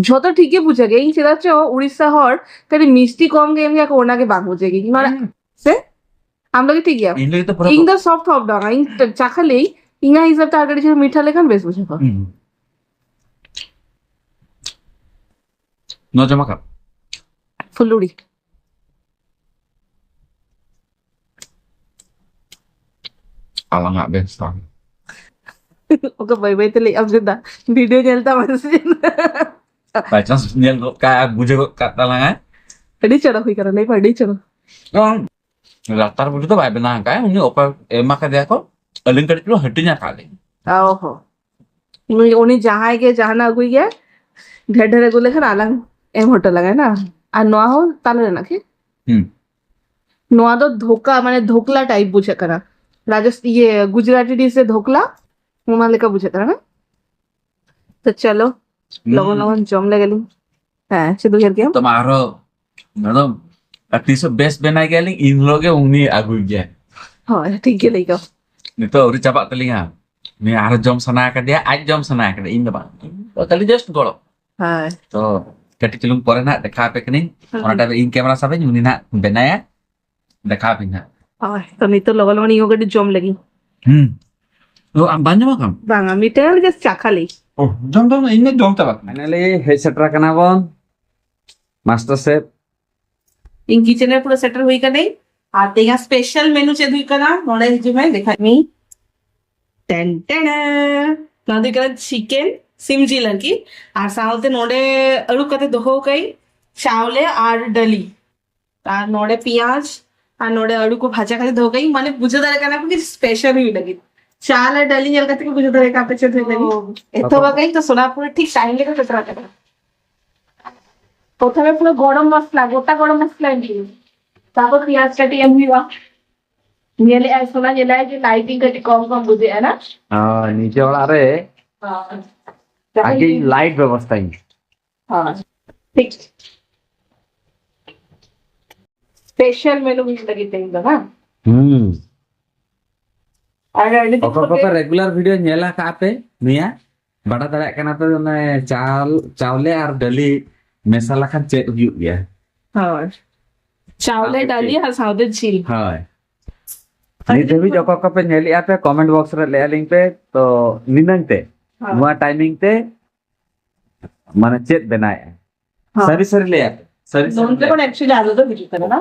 ᱡᱷᱚᱛᱚ ᱴᱷᱤᱠ ᱜᱮ ᱵᱩᱡᱷᱟᱹᱜ ᱜᱮ, ᱤᱧ ᱪᱮᱫᱟᱜ ᱪᱚ ᱩᱲᱤᱥᱥᱟ ᱦᱚᱲ ᱠᱟᱹᱴᱤᱡ ᱢᱤᱥᱴᱤ ᱠᱚᱢ ᱜᱮ ᱮᱢ ᱜᱮᱭᱟ ᱠᱚ, ᱚᱱᱟ ᱜᱮ ᱵᱟᱝ ᱵᱩᱡᱷᱟᱹᱜ ᱜᱮ᱾ ᱤᱧ ᱢᱟ ᱦᱩᱸ᱾ ᱥᱮ ᱟᱢ ᱞᱟᱹᱜᱤᱫ ᱴᱷᱤᱠ ᱜᱮᱭᱟ? ᱤᱧ ᱞᱟᱹᱜᱤᱫ ᱫᱚ ᱯᱩᱨᱟᱹ ᱤᱧ ᱫᱚ soft soft ᱫᱚ ᱵᱟᱝ, ᱤᱧ ᱪᱟᱠᱷᱟ ᱞᱟᱹᱭ, ᱤᱧᱟᱹᱜ ᱦᱤᱥᱟᱹᱵ ᱛᱮ ᱟᱨ ᱠᱟᱹᱴᱤᱡ ᱪᱩᱞᱩᱝ ᱢᱤᱴᱷᱟ ᱞᱮᱠᱷᱟᱱ ᱵᱮᱥ ᱵᱩᱡᱷᱟᱹᱜᱼᱟ᱾ ᱦᱩᱸ᱾ ᱱᱚᱣᱟ ᱡᱚᱢᱟ ᱠᱟᱜ᱾ ᱯᱷᱩᱞᱩᱲᱤ᱾ ᱟᱞᱟᱝᱟᱜ ᱵᱮᱵᱽᱥᱟ᱾ ᱚᱠᱟ ᱵᱟᱹᱭ ᱵᱟᱹᱭ ᱛᱮ ᱞᱟᱹᱭ ᱟᱢ ᱡᱮᱫᱟ, video ᱧᱮᱞ ᱛᱟᱢᱟ ᱥᱮ ᱪᱮᱫ? By chance ᱧᱮᱞ ᱜᱚᱫ ᱠᱟᱜ ᱟᱨ ᱵᱩᱡᱷᱟᱹᱣ ᱜᱚᱫ ᱠᱟᱜ ᱛᱟᱞᱟᱝᱟᱭ᱾ ᱟᱹᱰᱤ ᱪᱚᱨᱚᱠ ᱦᱩᱭ ᱠᱟᱱᱟ, ᱞᱟᱹᱭ ᱢᱮ, ᱟᱹᱰᱤ ᱪᱚᱨᱚᱠ᱾ ᱚ, ᱞᱟᱛᱟᱨ ᱵᱩᱴᱟᱹ ᱫᱚ ᱵᱟᱭ ᱵᱮᱱᱟᱣ ᱟᱠᱟᱫ, ᱩᱱᱤ ᱚᱠᱚᱭ ᱮᱢ ᱟᱠᱟᱫᱮᱭᱟ ᱠᱚ, ᱟᱹᱞᱤᱧ ᱠᱟᱹᱴᱤᱡ ᱪᱩᱞᱩᱝ ᱦᱟᱹᱴᱤᱧ ᱟᱠᱟᱫ ᱞᱤᱧ᱾ ᱚ ᱦᱚᱸ᱾ ᱩᱱᱤ, ᱩᱱᱤ ᱡᱟᱦᱟᱸᱭ ᱜᱮ ᱡᱟᱦᱟᱱᱟᱜ ᱟᱹᱜᱩᱭ ᱜᱮᱭᱟᱭ, ᱰᱷᱮᱨ ᱰᱷᱮᱨ ᱟᱹᱜᱩ ᱞᱮᱠᱷᱟᱱ ᱟᱞᱟᱝ ᱮᱢ ᱦᱚᱴᱚ ᱞᱟᱝᱟᱭ ᱱᱟ᱾ ᱟᱨ ᱱᱚᱣᱟ ᱦᱚᱸ ᱛᱟᱞᱮ ᱨᱮᱱᱟᱜ ᱠᱤ? ᱦᱩᱸ᱾ ᱱᱚᱣᱟ ᱫᱚ ᱫᱷᱳᱠᱟ, ᱢᱟᱱᱮ ᱫᱷᱳᱠᱞᱟ type ᱵᱩᱡᱷᱟᱹᱜ ᱠᱟᱱᱟ᱾ ᱨᱟᱡᱚᱥ-, ᱤᱭᱟᱹ, ᱜᱩᱡᱽᱨᱟᱴᱤ dish ᱨᱮ ᱫᱷᱳᱠᱞᱟ, ᱚᱱᱟ ᱞᱮᱠᱟ ᱵᱩᱡᱷᱟᱹᱜ ᱠᱟᱱᱟ ᱱᱟ? ᱛᱚ ᱪᱚᱞᱚ, ᱞᱚᱜᱚᱱ ᱦᱩᱸ᱾ ᱞᱚᱜᱚᱱ ᱡᱚᱢ ᱞᱮᱜᱮ ᱞᱤᱧ᱾ ᱦᱮᱸ, ᱪᱮᱫ ᱩᱭᱦᱟᱹᱨ ᱠᱮᱜᱼᱟᱢ? ᱛᱚ ᱢᱟ ᱟᱨᱦᱚᱸ, ᱢᱮᱰᱟᱢ, ᱟᱨ ᱛᱤᱥ ᱦᱚᱸ ᱵᱮᱥ ᱵᱮᱱᱟᱭ ᱜᱮᱭᱟᱞᱤᱧ, ᱤᱱ ᱦᱤᱞᱳᱜ ᱜᱮ ᱩᱱᱤ ᱟᱹᱜᱩᱭ ᱜᱮᱭᱟ᱾ ᱦᱳᱭ, ᱴᱷᱤᱠ ᱜᱮ ᱞᱟᱹᱭ ᱠᱟᱜ᱾ ᱱᱤᱛᱚᱜ ᱟᱹᱣᱨᱤ ᱪᱟᱵᱟᱜ ᱛᱟᱹᱞᱤᱧᱟ᱾ ᱩᱱᱤ ᱟᱨᱦᱚᱸ ᱡᱚᱢ ᱥᱟᱱᱟ ᱠᱟᱫᱮᱭᱟ, ᱟᱡ ᱡᱚᱢ ᱥᱟᱱᱟ ᱠᱟᱫᱮᱭᱟ, ᱤᱧ ᱫᱚ ᱵᱟᱝ᱾ ᱤᱧ ᱫᱚ ᱠᱷᱟᱹᱞᱤ just ᱜᱚᱲᱚ᱾ ᱦᱳᱭ᱾ ᱛᱚ ᱠᱟᱹᱴᱤᱡ ᱪᱩᱞᱩᱝ ᱯᱚᱨᱮ ᱱᱟᱜ ᱫᱮᱠᱷᱟᱣ ᱟᱯᱮ ᱠᱟᱹᱱᱟᱹᱧ᱾ ᱦᱩᱸ᱾ ᱚᱱᱟᱴᱟᱜ ᱤᱧ ᱠᱮᱢᱮᱨᱟ ᱥᱟᱵ ᱟᱹᱧ, ᱩᱱᱤ ᱱᱟᱜ ᱵᱮᱱᱟᱭᱟ, ᱫᱮᱠᱷᱟᱣ ᱟᱯᱮᱧ ᱱᱟᱜ᱾ ᱦᱳᱭ, ᱛᱚ ᱱᱤᱛᱚᱜ ᱞᱚᱜᱚᱱ ᱞᱚᱜᱚᱱ ᱤᱧ ᱦᱚᱸ ᱠᱟᱹᱴᱤᱡ ᱡᱚᱢ ᱞᱟᱹᱜᱤᱧ᱾ ᱦᱩᱸ᱾ ᱚ, ᱟᱢ ᱵᱟᱢ ᱡᱚᱢᱟ ᱠᱟᱢ? ᱵᱟᱝᱟ, ᱢᱤᱫᱴᱟᱝ ᱜᱮ just ᱪᱟᱠᱷᱟ ᱞᱟᱹᱜᱤᱫ᱾ ᱚ, ᱡᱚᱢ ᱡᱚᱢ, ᱤᱧ ᱫᱚ ᱡᱚᱢ ᱪᱟᱵᱟ ᱠᱟᱱᱟ᱾ Finally ᱦᱮᱡ ᱥᱮᱴᱮᱨ ᱟᱠᱟᱱᱟ ᱵᱚᱱ ᱢᱟᱥᱴᱟᱨ ᱥᱮᱯ᱾ ᱤᱧ ᱠᱤᱪᱮᱱ ᱨᱮ ᱯᱩᱨᱟᱹ ᱥᱮᱴᱮᱨ ᱦᱩᱭ ᱠᱟᱹᱱᱟᱹᱧ᱾ ᱟᱨ ᱛᱮᱦᱮᱧᱟᱜ special menu ᱪᱮᱫ ᱦᱩᱭᱩᱜ ᱠᱟᱱᱟ, ᱱᱚᱰᱮ ᱦᱤᱡᱩᱜ ᱢᱮ, ᱫᱮᱠᱷᱟᱣ ᱢᱮ᱾ ᱴᱮᱱ ᱴᱮᱱ᱾ ᱱᱚᱣᱟ ᱫᱚ ᱦᱩᱭᱩᱜ ᱠᱟᱱᱟ ᱪᱤᱠᱮᱱ, ᱥᱤᱢ ᱡᱤᱞ ᱟᱨᱠᱤ᱾ ᱟᱨ ᱥᱟᱶᱛᱮ ᱱᱚᱰᱮ ᱟᱹᱨᱩᱵ ᱠᱟᱛᱮ ᱫᱚᱦᱚ ᱠᱟᱜ ᱟᱹᱧ ᱪᱟᱣᱞᱮ ᱟᱨ ᱰᱟᱹᱞᱤ᱾ ᱟᱨ ᱱᱚᱰᱮ ᱯᱮᱸᱭᱟᱡᱽ, ᱟᱨ ᱱᱚᱰᱮ ᱟᱹᱞᱩ ᱠᱚ ᱵᱷᱟᱡᱟ ᱠᱟᱛᱮ ᱫᱚᱦᱚ ᱠᱟᱜ ᱟᱹᱧ, ᱢᱟᱱᱮ ᱵᱩᱡᱷᱟᱹᱣ ᱫᱟᱲᱮᱭᱟᱜ ᱠᱟᱱᱟ ᱯᱮ ᱡᱮ special ᱦᱩᱭᱩᱜ ᱞᱟᱹᱜᱤᱫ᱾ ᱪᱟᱞ ᱟᱨ ᱰᱟᱹᱞᱤ ᱧᱮᱞ ᱠᱟᱛᱮ ᱠᱚ ᱵᱩᱡᱷᱟᱹᱣ ᱫᱟᱲᱮᱭᱟᱜ ᱠᱟᱱᱟ ᱯᱮ ᱪᱮᱫ ᱦᱩᱭᱩᱜ ᱞᱟᱹᱜᱤᱫ᱾ ᱚ᱾ ᱮᱛᱚᱦᱚᱵ ᱟᱠᱟᱜ ᱟᱹᱧ ᱛᱚ ᱥᱳᱱᱟᱯᱩᱨ ᱴᱷᱤᱠ time ᱨᱮᱠᱚ ᱥᱮᱴᱮᱨ ᱟᱠᱟᱱᱟ᱾ ᱯᱨᱚᱛᱷᱚᱢᱮ ᱯᱩᱨᱟᱹ ᱜᱚᱨᱚᱢ ᱢᱚᱥᱞᱟ, ᱜᱚᱴᱟ ᱜᱚᱨᱚᱢ ᱢᱚᱥᱞᱟ ᱤᱧ ᱫᱤᱧ᱾ ᱛᱟᱨᱯᱚᱨ ᱯᱮᱸᱭᱟᱡᱽ ᱠᱟᱹᱴᱤᱡ ᱮᱢ ᱦᱩᱭᱩᱜᱼᱟ᱾ ᱧᱮᱞᱮᱜᱼᱟᱭ ᱥᱳᱱᱟ, ᱧᱮᱞᱟᱭ ᱡᱮ lighting ᱠᱟᱹᱴᱤᱡ ᱠᱚᱢ ᱠᱚᱢ ᱵᱩᱡᱷᱟᱹᱜᱼᱟ ᱱᱟ? ᱦᱳᱭ, ᱱᱤᱡᱮ ᱚᱲᱟᱜ ᱨᱮ ᱦᱳᱭ᱾ ᱟᱜᱮ light ᱵᱮᱵᱚᱥᱛᱷᱟᱧ᱾ ᱦᱳᱭ, ᱴᱷᱤᱠ᱾ Special menu ᱦᱩᱭᱩᱜ ᱞᱟᱹᱜᱤᱫ ᱛᱮᱦᱮᱧ ᱫᱚ, ᱵᱟᱝ? ᱦᱩᱸ᱾ ᱟᱨ ᱟᱹᱰᱤ ᱫᱤᱱ ᱚᱠᱚᱭ ᱯᱚᱨᱮ ᱠᱚᱠᱚ regular video ᱧᱮᱞ ᱟᱠᱟᱫ ᱯᱮ ᱱᱤᱭᱟᱹ, ᱵᱟᱰᱟᱭ ᱫᱟᱲᱮᱭᱟᱜ ᱠᱟᱱᱟ ᱯᱮ, ᱚᱱᱮ ᱪᱟᱞ-, ᱪᱟᱣᱞᱮ ᱟᱨ ᱰᱟᱹᱞᱤ ᱢᱮᱥᱟ ᱞᱮᱠᱷᱟᱱ ᱪᱮᱫ ᱦᱩᱭᱩᱜ ᱜᱮᱭᱟ? ᱦᱳᱭ᱾ ᱪᱟᱣᱞᱮ, ᱟᱨ ᱰᱟᱹᱞᱤ ᱟᱨ ᱥᱟᱶᱛᱮ ᱡᱤᱞ᱾ ᱦᱳᱭ᱾ ᱟᱹᱰᱤ ᱱᱤᱛ ᱫᱷᱟᱹᱵᱤᱡ ᱫᱤᱱ ᱚᱠᱚᱭ ᱠᱚᱯᱮ ᱧᱮᱞᱮᱜᱼᱟ ᱯᱮ, comment box ᱨᱮ ᱞᱟᱹᱭ ᱟᱹᱞᱤᱧ ᱯᱮ, ᱛᱚ ᱱᱤᱱᱟᱹᱝ ᱛᱮ, ᱦᱳᱭ᱾ ᱱᱚᱣᱟ timing ᱛᱮ ᱢᱟᱱᱮ ᱪᱮᱫ ᱵᱮᱱᱟᱣᱮᱜᱼᱟ? ᱦᱳᱭ᱾ ᱥᱟᱹᱨᱤ ᱥᱟᱹᱨᱤ ᱞᱟᱹᱭᱟ ᱯᱮ᱾ ᱥᱟᱹᱨᱤ ᱥᱟᱹᱨᱤ ᱱᱚᱱᱛᱮ ᱞᱟᱹᱭᱟ ᱠᱷᱚᱱ ᱯᱮ᱾ Actually ᱟᱞᱚ ᱫᱚ ᱦᱤᱡᱩᱜ ᱠᱟᱱᱟ ᱱᱟ?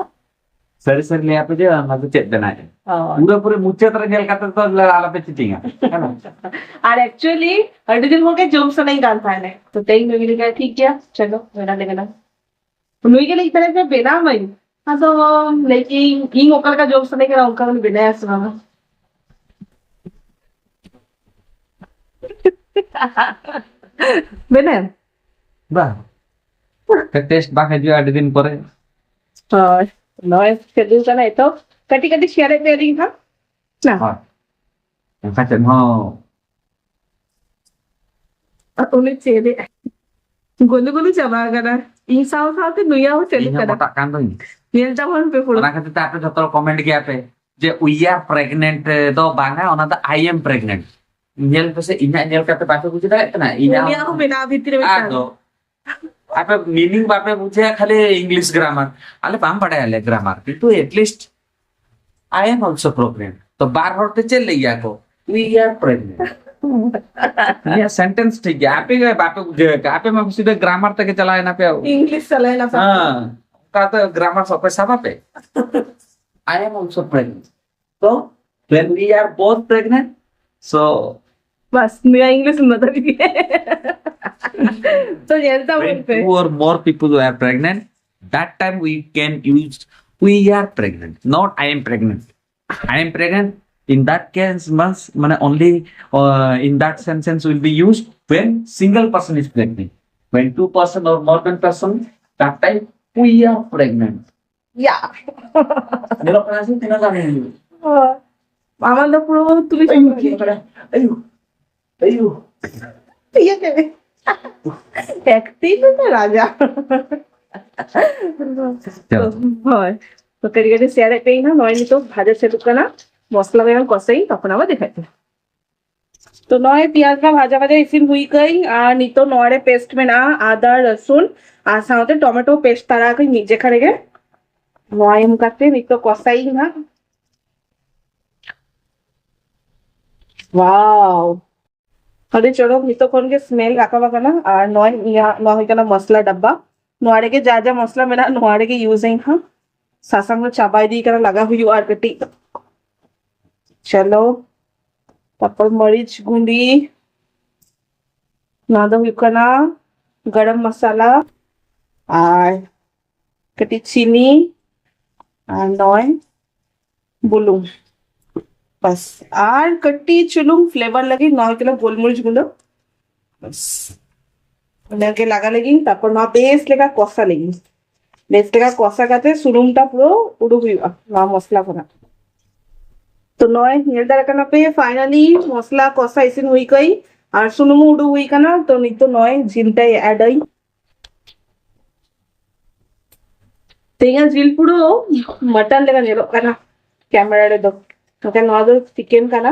ᱥᱟᱹᱨᱤ ᱥᱟᱹᱨᱤ ᱞᱟᱹᱭᱟ ᱯᱮ ᱡᱮ ᱚᱱᱟ ᱫᱚ ᱪᱮᱫ ᱵᱮᱱᱟᱣᱮᱜᱼᱟ? ᱦᱳᱭ᱾ ᱯᱩᱨᱟᱹ ᱯᱩᱨᱤ ᱢᱩᱪᱟᱹᱫ ᱨᱮ ᱧᱮᱞ ᱠᱟᱛᱮ ᱫᱚ ᱟᱞᱚ ᱯᱮ cheating-ᱟ᱾ ᱦᱮᱸ ᱵᱟᱝ? ᱟᱨ actually ᱟᱹᱰᱤ ᱫᱤᱱ ᱠᱷᱚᱱ ᱜᱮ ᱡᱚᱢ ᱥᱟᱱᱟᱧ ᱠᱟᱱ ᱛᱟᱦᱮᱸᱱᱟ᱾ ᱛᱚ ᱛᱮᱦᱮᱧ ᱱᱩᱭ ᱞᱟᱹᱭ ᱠᱮᱫᱟ, "ᱴᱷᱤᱠ ᱜᱮᱭᱟ, ᱪᱚᱞᱚ, ᱵᱮᱱᱟᱣ ᱞᱮᱜᱮ ᱞᱟᱝ᱾" ᱱᱩᱭ ᱜᱮ ᱞᱟᱹᱭ ᱛᱟᱦᱮᱸᱱᱟ ᱡᱮ, "ᱵᱮᱱᱟᱣ ᱢᱟᱹᱧ᱾" ᱟᱫᱚ ᱞᱟᱹᱭ ᱠᱮᱫᱟᱹᱧ, ᱤᱧ ᱚᱠᱟ ᱞᱮᱠᱟ ᱡᱚᱢ ᱥᱟᱱᱟᱧ ᱠᱟᱱᱟ, ᱚᱱᱠᱟ ᱵᱚᱱ ᱵᱮᱱᱟᱣᱟ ᱥᱮ ᱵᱟᱝᱟ? ᱵᱮᱱᱟᱣ? ᱵᱟᱝ᱾ ᱴᱮᱥᱴ ᱵᱟᱝ ᱦᱤᱡᱩᱜᱼᱟ ᱟᱹᱰᱤ ᱫᱤᱱ ᱯᱚᱨᱮ᱾ ᱦᱳᱭ, ᱱᱚᱜᱼᱚᱭ ᱪᱟᱹᱞᱩ ᱠᱟᱱᱟ ᱮᱛᱚ᱾ ᱠᱟᱹᱴᱤᱡ ᱠᱟᱹᱴᱤᱡ share ᱮᱫ ᱯᱮᱭᱟᱞᱤᱧ ᱦᱟᱸᱜ᱾ ᱱᱟ? ᱦᱳᱭ᱾ ᱚᱱᱠᱟ ᱪᱮᱫ ᱦᱚᱸ᱾ ᱩᱱᱤ ᱪᱮᱫ ᱮ? ᱜᱳᱞᱩ ᱜᱳᱞᱩ ᱪᱟᱵᱟ ᱟᱠᱟᱱᱟ᱾ ᱤᱧ ᱥᱟᱶ ᱥᱟᱶᱛᱮ ᱱᱩᱭᱟᱜ ᱦᱚᱸ ᱪᱟᱹᱞᱩᱜ ᱤᱧ ᱦᱚᱸ ᱠᱟᱱᱟ᱾ ᱢᱚᱴᱟᱜ ᱠᱟᱱ ᱫᱚᱧ᱾ ᱧᱮᱞ ᱛᱟᱵᱚᱱ ᱯᱮ ᱯᱩᱨᱟᱹ᱾ ᱚᱱᱟ ᱠᱷᱟᱹᱛᱤᱨ ᱛᱮ ᱟᱯᱮ ᱡᱷᱚᱛᱚ ᱦᱚᱲ comment ᱜᱮᱭᱟ ᱯᱮ ᱡᱮ, "We are pregnant" ᱫᱚ ᱵᱟᱝᱟ, ᱚᱱᱟ ᱫᱚ "I am pregnant". ᱧᱮᱞ ᱯᱮᱥᱮ, ᱤᱧᱟᱹᱜ ᱧᱮᱞ ᱠᱟᱛᱮ ᱵᱟᱯᱮ ᱵᱩᱡᱷᱟᱹᱣ ᱫᱟᱲᱮᱭᱟᱜ ᱠᱟᱱᱟ? ᱤᱧᱟᱹᱜ ᱩᱱᱤᱭᱟᱜ ᱦᱚᱸ ᱢᱮᱱᱟᱜᱼᱟ ᱵᱷᱤᱛᱨᱤ ᱨᱮ ᱢᱤᱫᱴᱟᱝ᱾ ᱟᱫᱚ ᱟᱯᱮ meaning ᱵᱟᱯᱮ ᱵᱩᱡᱷᱟᱹᱣᱟ, ᱠᱷᱟᱹᱞᱤ English grammar᱾ ᱟᱞᱮ ᱵᱟᱢ ᱵᱟᱰᱟᱭᱟ ᱟᱞᱮ grammar, ᱠᱤᱱᱛᱩ at least I am also pregnant. ᱛᱚ ᱵᱟᱨ ᱦᱚᱲ ᱛᱮ ᱪᱮᱫ ᱞᱟᱹᱭ ᱜᱮᱭᱟ ᱠᱚ? We are pregnant. ᱤᱧᱟᱹᱜ sentence ᱴᱷᱤᱠ ᱜᱮᱭᱟ, ᱟᱯᱮ ᱜᱮ ᱵᱟᱯᱮ ᱵᱩᱡᱷᱟᱹᱣ ᱠᱟᱜᱼᱟ᱾ ᱟᱯᱮ ᱢᱟ ᱥᱤᱫᱷᱟᱹ grammar ᱛᱮᱜᱮ ᱪᱟᱞᱟᱣ ᱮᱱᱟ ᱯᱮ᱾ English ᱪᱟᱞᱟᱣ ᱮᱱᱟ ᱯᱮ᱾ ᱦᱮᱸ, ᱚᱱᱠᱟ ᱛᱮ grammar ᱥᱚᱵ ᱯᱮ ᱥᱟᱵᱟ ᱯᱮ᱾ I am also pregnant. So when we are both pregnant, so ᱵᱟᱥ, ᱱᱤᱭᱟᱹ English ᱢᱟ ᱫᱟᱲᱮ ᱜᱮ᱾ ᱛᱚ ᱧᱮᱞ ᱛᱟᱵᱚᱱ when ᱯᱮ᱾ Two or more people were pregnant, that time we can use we are pregnant, not I am pregnant. I am pregnant. In that case, means, মানে, only uh, in that sentence will be used when single person is pregnant. When two person or more than person, that time we are pregnant. ᱭᱟ᱾ ᱧᱮᱞᱚᱜ ᱠᱟᱱᱟ ᱥᱮ ᱛᱤᱱᱟᱹᱜ ᱜᱟᱱ ᱦᱩᱭᱩᱜ? ᱦᱳᱭ᱾ ᱟᱢᱟᱜ ᱫᱚ ᱯᱩᱨᱟᱹ ᱛᱩᱞᱤ ᱟᱭᱩ, ᱥᱚᱢᱚᱭ ᱜᱮ᱾ ᱟᱭᱩ, ᱟᱭᱩ᱾ ᱤᱭᱟᱹ ᱠᱮᱫ᱾ Acting ᱫᱚ ᱨᱟᱡᱟ᱾ ᱪᱚᱞᱚ᱾ ᱦᱳᱭ᱾ ᱛᱚ ᱠᱟᱹᱴᱤᱡ ᱠᱟᱹᱴᱤᱡ share ᱮᱫ ᱯᱮᱭᱟᱹᱧ ᱦᱟᱸᱜ᱾ ᱱᱚᱜᱼᱚᱭ ᱱᱤᱛᱚᱜ ᱵᱷᱟᱡᱟ ᱪᱟᱹᱞᱩᱜ ᱠᱟᱱᱟ᱾ ᱢᱚᱥᱞᱟ ᱠᱚ ᱠᱚᱥᱟᱭᱟᱹᱧ, ᱛᱚᱠᱷᱚᱱ ᱟᱵᱟᱨ ᱫᱮᱠᱷᱟᱭ ᱯᱮ᱾ ᱛᱚ ᱱᱚᱜᱼᱚᱭ ᱯᱮᱸᱭᱟᱡᱽ ᱢᱟ ᱵᱷᱟᱡᱟ ᱵᱷᱟᱡᱟ ᱤᱥᱤᱱ ᱦᱩᱭ ᱠᱟᱹᱧ, ᱟᱨ ᱱᱤᱛᱚᱜ ᱱᱚᱣᱟ ᱨᱮ paste ᱢᱮᱱᱟᱜᱼᱟ ᱟᱫᱟ, ᱨᱟᱹᱥᱩᱱ ᱟᱨ ᱥᱟᱶᱛᱮ tomato paste ᱛᱟᱨᱟ ᱠᱟᱹᱧ ᱢᱤᱫ ᱡᱮᱠᱷᱟ ᱨᱮᱜᱮ᱾ ᱱᱚᱣᱟ ᱮᱢ ᱠᱟᱛᱮ ᱱᱤᱛᱚᱜ ᱠᱚᱥᱟᱭᱤᱧ ᱦᱟᱸᱜ᱾ ᱣᱟᱣ, ᱟᱹᱰᱤ ᱪᱚᱨᱚᱠ ᱱᱤᱛᱚᱜ ᱠᱷᱚᱱ ᱜᱮ smell ᱨᱟᱠᱟᱵ ᱟᱠᱟᱱᱟ᱾ ᱟᱨ ᱱᱚᱜᱼᱚᱭ ᱤᱧᱟᱹᱜ ᱱᱚᱣᱟ ᱦᱩᱭ ᱠᱟᱱᱟ ᱢᱚᱥᱞᱟ ᱰᱟᱵᱵᱟ᱾ ᱱᱚᱣᱟ ᱨᱮᱜᱮ ᱡᱟ ᱡᱟ ᱢᱚᱥᱞᱟ ᱢᱮᱱᱟᱜᱼᱟ, ᱱᱚᱣᱟ ᱨᱮᱜᱮ use ᱟᱹᱧ ᱦᱟᱸᱜ᱾ ᱥᱟᱥᱟᱝ ᱫᱚ ᱪᱟᱵᱟ ᱤᱫᱤ ᱠᱟᱱᱟ, ᱞᱟᱜᱟᱣ ᱦᱩᱭᱩᱜᱼᱟ ᱟᱨ ᱠᱟᱹᱴᱤᱡ᱾ ᱪᱚᱞᱚ, ᱛᱟᱨᱯᱚᱨ ᱢᱟᱹᱨᱤᱪ ᱜᱩᱸᱰᱤ, ᱱᱚᱣᱟ ᱫᱚ ᱦᱩᱭᱩᱜ ᱠᱟᱱᱟ ᱜᱚᱨᱚᱢ ᱢᱚᱥᱟᱞᱟ, ᱟᱨ ᱠᱟᱹᱴᱤᱡ ᱪᱤᱱᱤ, ᱟᱨ ᱱᱚᱜᱼᱚᱭ ᱵᱩᱞᱩᱝ᱾ ᱵᱟᱥ, ᱟᱨ ᱠᱟᱹᱴᱤᱡ ᱪᱩᱞᱩᱝ flavour ᱞᱟᱹᱜᱤᱫ ᱱᱚᱣᱟ ᱦᱩᱭᱩᱜ ᱠᱟᱱᱟ ᱜᱳᱞᱢᱚᱨᱤᱪ ᱜᱩᱸᱰᱟᱹ᱾ ᱵᱟᱥ, ᱤᱱᱟᱹᱜᱮ ᱞᱟᱜᱟ ᱞᱟᱹᱜᱤᱫ᱾ ᱛᱟᱨᱯᱚᱨ ᱱᱚᱣᱟ ᱵᱮᱥ ᱞᱮᱠᱟ ᱠᱚᱥᱟ ᱞᱟᱹᱜᱤᱫ᱾ ᱵᱮᱥ ᱞᱮᱠᱟ ᱠᱚᱥᱟ ᱠᱟᱛᱮ ᱥᱩᱱᱩᱢ ᱴᱟ ᱯᱩᱨᱟᱹ ᱩᱰᱩᱠ ᱦᱩᱭᱩᱜᱼᱟ ᱱᱚᱣᱟ ᱢᱚᱥᱞᱟ ᱠᱷᱚᱱᱟᱜ᱾ ᱛᱚ ᱱᱚᱜᱼᱚᱭ ᱧᱮᱞ ᱫᱟᱲᱮᱭᱟᱜ ᱠᱟᱱᱟ ᱯᱮ, finally ᱢᱚᱥᱞᱟ ᱠᱚᱥᱟ ᱤᱥᱤᱱ ᱦᱩᱭ ᱠᱟᱹᱧ ᱟᱨ ᱥᱩᱱᱩᱢ ᱦᱚᱸ ᱩᱰᱩᱠ ᱦᱩᱭ ᱠᱟᱱᱟ᱾ ᱛᱚ ᱱᱤᱛᱚᱜ ᱱᱚᱜᱼᱚᱭ ᱡᱤᱞ ᱴᱟᱭ add ᱟᱹᱧ᱾ ᱛᱮᱦᱮᱧᱟᱜ ᱡᱤᱞ ᱯᱩᱨᱟᱹ mutton ᱞᱮᱠᱟ ᱧᱮᱞᱚᱜ ᱠᱟᱱᱟ camera ᱨᱮᱫᱚ, ᱢᱮᱱᱠᱷᱟᱱ ᱱᱚᱣᱟ ᱫᱚ chicken ᱠᱟᱱᱟ᱾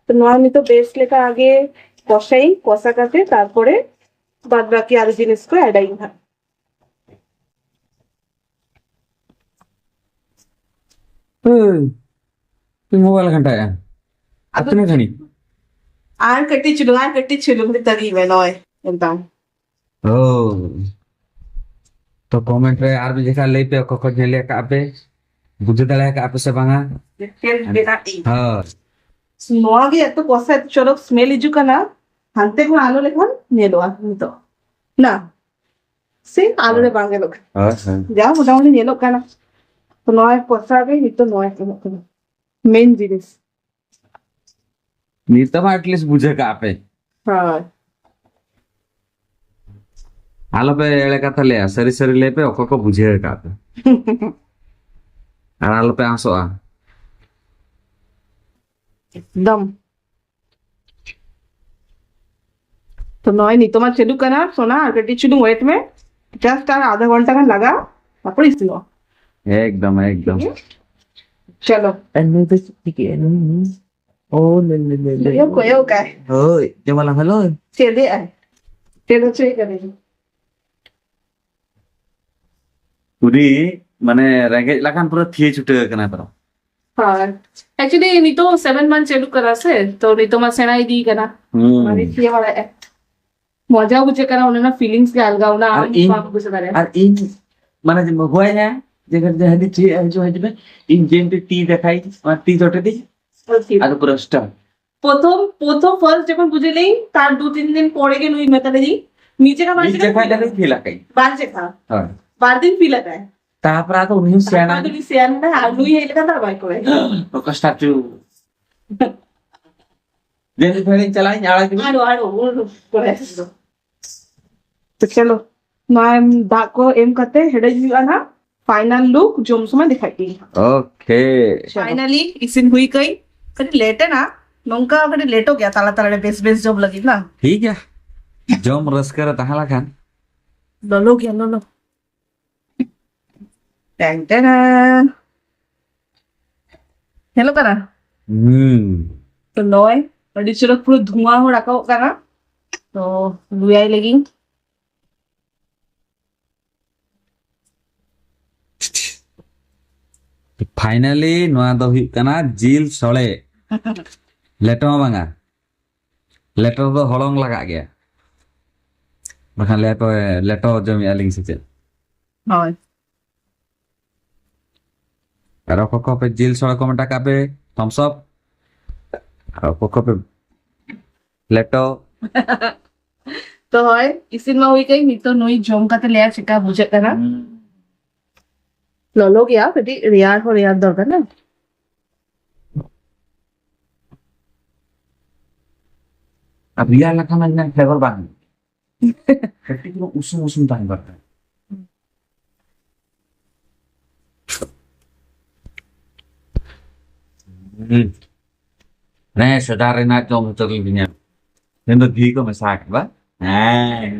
ᱛᱚ ᱱᱚᱣᱟ ᱱᱤᱛᱚᱜ ᱵᱮᱥ ᱞᱮᱠᱟ ᱟᱜᱮ ᱠᱚᱥᱟᱭᱟᱹᱧ, ᱠᱚᱥᱟ ᱠᱟᱛᱮ ᱛᱟᱨᱯᱚᱨᱮ ᱵᱟᱫ ᱵᱟᱹᱠᱤ ᱟᱨ ᱡᱤᱱᱤᱥ ᱠᱚ ᱮᱰᱟᱭᱤᱧ ᱦᱟᱸᱜ᱾ ᱦᱳᱭ, ᱪᱮᱫ ᱢᱳᱵᱟᱭᱤᱞ ᱜᱷᱟᱱᱴᱟᱭᱟ? ᱟᱨ ᱛᱤᱱᱟᱹᱜ ᱜᱷᱟᱹᱲᱤᱡ? ᱟᱨ ᱠᱟᱹᱴᱤᱡ ᱪᱩᱞᱩᱝ, ᱟᱨ ᱠᱟᱹᱴᱤᱡ ᱪᱩᱞᱩᱝ ᱛᱟᱹᱜᱤ ᱢᱮ, ᱱᱚᱜᱼᱚᱭ ᱮᱠᱫᱚᱢ᱾ ᱳ᱾ ᱛᱚ comment ᱨᱮ ᱟᱨ ᱢᱤᱫ ᱡᱚᱠᱷᱟ ᱞᱟᱹᱭ ᱯᱮ, ᱚᱠᱚᱭ ᱠᱚ ᱧᱮᱞ ᱟᱠᱟᱫ ᱯᱮ, ᱵᱩᱡᱷᱟᱹᱣ ᱫᱟᱲᱮ ᱟᱠᱟᱫ ᱯᱮ ᱥᱮ ᱵᱟᱝᱟ? ᱪᱮᱫ ᱵᱮᱱᱟᱜ ᱤᱧ? ᱦᱳᱭ᱾ ᱱᱚᱣᱟ ᱜᱮ ᱮᱛᱚ ᱠᱚᱥᱟ, ᱮᱛᱚ ᱪᱚᱨᱚᱠ smell ᱦᱤᱡᱩᱜ ᱠᱟᱱᱟ, ᱦᱟᱱᱛᱮ ᱠᱷᱚᱱ ᱟᱞᱚ ᱞᱮᱠᱷᱟᱱ ᱧᱮᱞᱚᱜᱼᱟ ᱱᱤᱛᱚᱜ᱾ ᱱᱟ, ᱥᱮ ᱟᱞᱚ ᱨᱮ ᱵᱟᱝ ᱧᱮᱞᱚᱜ ᱠᱟᱱᱟ᱾ ᱦᱳᱭ, ᱦᱳᱭ᱾ ᱡᱟ ᱢᱚᱴᱟᱢᱩᱴᱤ ᱧᱮᱞᱚᱜ ᱠᱟᱱᱟ᱾ ᱛᱚ ᱱᱚᱣᱟ ᱠᱚᱥᱟ ᱜᱮ ᱱᱤᱛᱚᱜ ᱱᱚᱣᱟ ᱧᱮᱞᱚᱜ ᱠᱟᱱᱟ᱾ main ᱡᱤᱱᱤᱥ᱾ ᱱᱤᱛᱚᱜ ᱢᱟ at least ᱵᱩᱡᱷᱟᱹᱣ ᱠᱟᱜᱼᱟ ᱯᱮ᱾ ᱦᱳᱭ᱾ ᱟᱞᱚᱯᱮ ᱮᱲᱮ ᱠᱟᱛᱷᱟ ᱞᱟᱹᱭᱟ, ᱥᱟᱹᱨᱤ ᱥᱟᱹᱨᱤ ᱞᱟᱹᱭ ᱯᱮ, ᱚᱠᱚᱭ ᱠᱚ ᱵᱩᱡᱷᱟᱹᱣ ᱠᱟᱜᱼᱟ ᱯᱮ᱾ ᱟᱨ ᱟᱞᱚᱯᱮ ᱟᱸᱥᱚᱜᱼᱟ᱾ ᱮᱠᱫᱚᱢ᱾ ᱛᱚ ᱱᱚᱜᱼᱚᱭ ᱱᱤᱛᱚᱜ ᱢᱟ ᱪᱟᱹᱞᱩᱜ ᱠᱟᱱᱟ, ᱥᱳᱱᱟ, ᱟᱨ ᱠᱟᱹᱴᱤᱡ ᱪᱩᱞᱩᱝ wait ᱢᱮ, just ᱟᱨ ᱟᱫᱷᱟ ᱜᱷᱚᱱᱴᱟ ᱜᱟᱱ ᱞᱟᱜᱟᱜᱼᱟ, ᱛᱟᱨᱯᱚᱨ ᱤᱥᱤᱱᱚᱜᱼᱟ᱾ ᱮᱠᱫᱚᱢ, ᱮᱠᱫᱚᱢ᱾ ᱴᱷᱤᱠ ᱜᱮᱭᱟ? ᱪᱚᱞᱚ᱾ ᱟᱨ ᱱᱩᱭ ᱫᱚ ᱪᱮᱫ ᱪᱤᱠᱟᱹᱭᱟ? ᱱᱩᱭ, ᱱᱩᱭ? ᱳ, ᱞᱮ, ᱞᱮ, ᱞᱮ, ᱞᱮ᱾ ᱱᱩᱭ ᱦᱚᱸ ᱠᱚᱭᱚᱜ ᱠᱟᱭ᱾ ᱦᱳᱭ, ᱡᱚᱢᱟᱞᱟᱝ, ᱦᱮᱞᱳ᱾ ᱪᱮᱫ ᱮ ᱟᱭ? ᱪᱮᱫ ᱦᱚᱪᱚᱭ ᱠᱟᱱᱟᱭ? ᱩᱱᱤ, ᱢᱟᱱᱮ, ᱨᱮᱸᱜᱮᱡ ᱞᱮᱠᱷᱟᱱ ᱯᱩᱨᱟᱹ ᱛᱷᱤᱭᱟᱹ ᱪᱷᱩᱴᱟᱹᱣ ᱠᱟᱱᱟ ᱯᱩᱨᱟᱹ᱾ ᱦᱳᱭ᱾ Actually, ᱱᱤᱛᱚᱜ seven month ᱪᱟᱹᱞᱩᱜ ᱠᱟᱱᱟ ᱥᱮ, ᱛᱚ ᱱᱤᱛᱚᱜ ᱢᱟ ᱥᱮᱬᱟ ᱤᱫᱤ ᱠᱟᱱᱟ᱾ ᱦᱩᱸ᱾ ᱢᱟᱱᱮ, ᱛᱷᱤᱭᱟᱹ ᱵᱟᱲᱟᱭᱮᱫ ᱟᱭ᱾ ᱢᱚᱡᱟ ᱵᱩᱡᱷᱟᱹᱜ ᱠᱟᱱᱟ, ᱚᱱᱟ ᱨᱮᱱᱟᱜ feelings ᱜᱮ ᱟᱞᱜᱟ, ᱚᱱᱟ ᱟᱨ ᱟᱢ ᱤᱧ, ᱵᱟᱢ ᱵᱩᱡᱷᱟᱹᱣ ᱫᱟᱲᱮᱭᱟᱜᱼᱟ᱾ ᱟᱨ ᱤᱧ, ᱢᱟᱱᱮ, ᱡᱮ ᱢᱚᱜᱚᱭᱟ, ᱡᱮ, ᱡᱮ, ᱦᱟᱹᱱᱤ ᱪᱮᱫ ᱦᱤᱡᱩᱜ, ᱦᱤᱡᱩᱜ ᱢᱮ, ᱤᱧ ᱡᱮ ᱢᱤᱫᱴᱮᱡ ᱛᱤ ᱫᱮᱠᱷᱟᱭ, ᱚᱱᱟ ᱛᱤ ᱪᱚᱴᱮᱫᱤᱧ, ᱟᱨ ᱯᱩᱨᱟᱹ start᱾ ᱯᱨᱚথম, ᱯᱨᱚথᱚᱢ first ᱡᱚᱠᱷᱚᱱ ᱵᱩᱡᱷᱟᱹᱣ ᱞᱮᱭᱟᱹᱧ, ᱛᱟᱨ ᱫᱩ ᱛᱤᱱ ᱫᱤᱱ ᱯᱚᱨᱮ ᱜᱮ ᱱᱩᱭ ᱢᱮᱛᱟ ᱞᱮᱭᱟᱹᱧ, ᱢᱤᱫ ᱡᱟᱭᱜᱟ ᱵᱟᱨ ᱢᱤᱫ ᱡᱟᱭᱜᱟ ᱡᱟᱭᱜᱟ ᱫᱚ ᱞᱮ ᱯᱷᱮᱞ ᱟᱠᱟᱫ᱾ ᱵᱟᱨ ᱡᱟᱭᱜᱟ᱾ ᱦᱳᱭ᱾ ᱵᱟᱨ ᱫᱤᱱ ᱯᱷᱮᱞ ᱟᱠᱟᱫ᱾ ᱛᱟᱨᱯᱚᱨ ᱟᱫᱚ ᱩᱱᱤ ᱦᱚᱸ ᱥᱮᱭᱟᱱᱟ᱾ ᱟᱫᱚ ᱩᱱᱤ ᱥᱮᱭᱟᱱᱟ, ᱟᱨ ᱱᱩᱭ ᱦᱮᱡ ᱞᱮᱠᱷᱟᱱ ᱫᱚ ᱟᱨ ᱵᱟᱭ ᱠᱚᱨᱟᱣᱟ᱾ ᱚᱠᱟ ᱥᱴᱟᱪᱩ? ᱡᱮ ᱢᱤᱫ ᱜᱷᱟᱹᱲᱤᱡ ᱪᱟᱞᱟᱜ ᱤᱧ ᱟᱲᱟᱜ ᱜᱤᱰᱤ᱾ ᱟᱲᱚ, ᱟᱲᱚ, ᱩᱲ ᱠᱚᱨᱮ ᱫᱚ᱾ ᱛᱚ ᱪᱚᱞᱚ, ᱱᱚᱣᱟ ᱫᱟᱜ ᱠᱚ ᱮᱢ ᱠᱟᱛᱮ ᱦᱮᱰᱮᱡ ᱦᱩᱭᱩᱜᱼᱟ ᱱᱟᱦᱟᱜ᱾ Final look ᱡᱚᱢ ᱥᱚᱢᱚᱭ ᱫᱮᱠᱷᱟᱭ ᱯᱮ᱾ Okay᱾ ᱪᱚᱞᱚ᱾ Finally ᱤᱥᱤᱱ ᱦᱩᱭ ᱠᱟᱹᱭ᱾ ᱠᱟᱹᱴᱤᱡ late ᱮᱱᱟ᱾ ᱱᱚᱝᱠᱟ ᱠᱟᱹᱴᱤᱡ ᱞᱮᱴᱚᱜ ᱜᱮᱭᱟ ᱛᱟᱞᱟ ᱛᱟᱞᱟ ᱨᱮ ᱵᱮᱥ ᱵᱮᱥ ᱡᱚᱢ ᱞᱟᱹᱜᱤᱫ ᱱᱟ᱾ ᱴᱷᱤᱠ ᱜᱮᱭᱟ᱾ ᱡᱚᱢ ᱨᱟᱹᱥᱠᱟᱹ ᱨᱮ ᱛᱟᱦᱮᱸ ᱞᱮᱠᱷᱟᱱ᱾ ᱞᱚᱞᱚ ᱜᱮᱭᱟ, ᱞᱚᱞᱚ᱾ ᱴᱮᱝ ᱴᱮᱝ᱾ ᱧᱮᱞᱚᱜ ᱠᱟᱱᱟ? ᱦᱩᱸ᱾ ᱛᱚ ᱱᱚᱜᱼᱚᱭ ᱟᱹᱰᱤ ᱪᱚᱨᱚᱠ ᱯᱩᱨᱟᱹ ᱫᱷᱩᱣᱟᱹ ᱦᱚᱸ ᱨᱟᱠᱟᱵᱚᱜ ᱠᱟᱱᱟ᱾ ᱛᱚ ᱞᱩᱭᱟᱭ ᱞᱟᱹᱜᱤᱫ᱾ ᱯᱷᱟᱭᱱᱟᱞᱤ ᱱᱚᱣᱟ ᱫᱚ ᱦᱩᱭᱩᱜ ᱠᱟᱱᱟ ᱡᱤᱞ ᱥᱚᱲᱮ᱾ ᱞᱮᱴᱚ ᱦᱚᱸ ᱵᱟᱝᱟ, ᱞᱮᱴᱚ ᱫᱚ ᱦᱚᱞᱚᱝ ᱞᱟᱜᱟᱜ ᱜᱮᱭᱟ, ᱵᱟᱠᱷᱟᱱ ᱞᱮᱴᱚ, ᱞᱮᱴᱚ ᱡᱚᱢᱮᱜᱼᱟ ᱞᱤᱧ ᱥᱮ ᱪᱮᱫ? ᱦᱳᱭ᱾ ᱟᱨ ᱚᱠᱚᱭ ᱠᱚ ᱯᱮ ᱡᱤᱞ ᱥᱚᱲᱮ ᱠᱚ ᱢᱮᱛᱟ ᱠᱟᱜ ᱯᱮ, ᱛᱷᱟᱢᱥ ᱟᱯ᱾ ᱟᱨ ᱚᱠᱚᱭ ᱠᱚ ᱯᱮ ᱞᱮᱴᱚ᱾ ᱛᱚ ᱦᱳᱭ, ᱤᱥᱤᱱ ᱢᱟ ᱦᱩᱭ ᱠᱟᱱ, ᱱᱤᱛᱚᱜ ᱱᱩᱭ ᱡᱚᱢ ᱠᱟᱛᱮ ᱞᱟᱹᱭᱟ ᱪᱮᱫᱠᱟ ᱵᱩᱡᱷᱟᱹᱜ ᱠᱟᱱᱟ᱾ ᱞᱚᱞᱚ ᱜᱮᱭᱟ, ᱠᱟᱹᱴᱤᱡ ᱨᱮᱭᱟᱲ ᱦᱚᱸ ᱨᱮᱭᱟᱲ ᱫᱚᱨᱠᱟᱨ ᱱᱟ᱾ ᱟᱨ ᱨᱮᱭᱟᱲ ᱞᱮᱠᱷᱟᱱ ᱢᱟ ᱤᱱᱟᱹ ᱯᱷᱞᱮᱵᱟᱨ ᱵᱟᱝ ᱦᱤᱡᱩᱜᱼᱟ᱾ ᱠᱟᱹᱴᱤᱡ ᱪᱩᱞᱩᱝ ᱩᱥᱩᱢ ᱩᱥᱩᱢ ᱛᱟᱦᱮᱸ ᱫᱚᱨᱠᱟᱨ᱾ ᱦᱩᱸ᱾ ᱦᱮᱸ, ᱥᱮᱫᱟᱭ ᱨᱮᱱᱟᱜ ᱡᱚᱢ ᱦᱚᱪᱚ ᱠᱤᱫᱤᱧᱟ᱾ ᱢᱮᱱᱫᱚ ᱜᱷᱤ ᱠᱚ ᱢᱮᱥᱟ ᱟᱠᱟᱫᱟ᱾ ᱦᱮᱸ᱾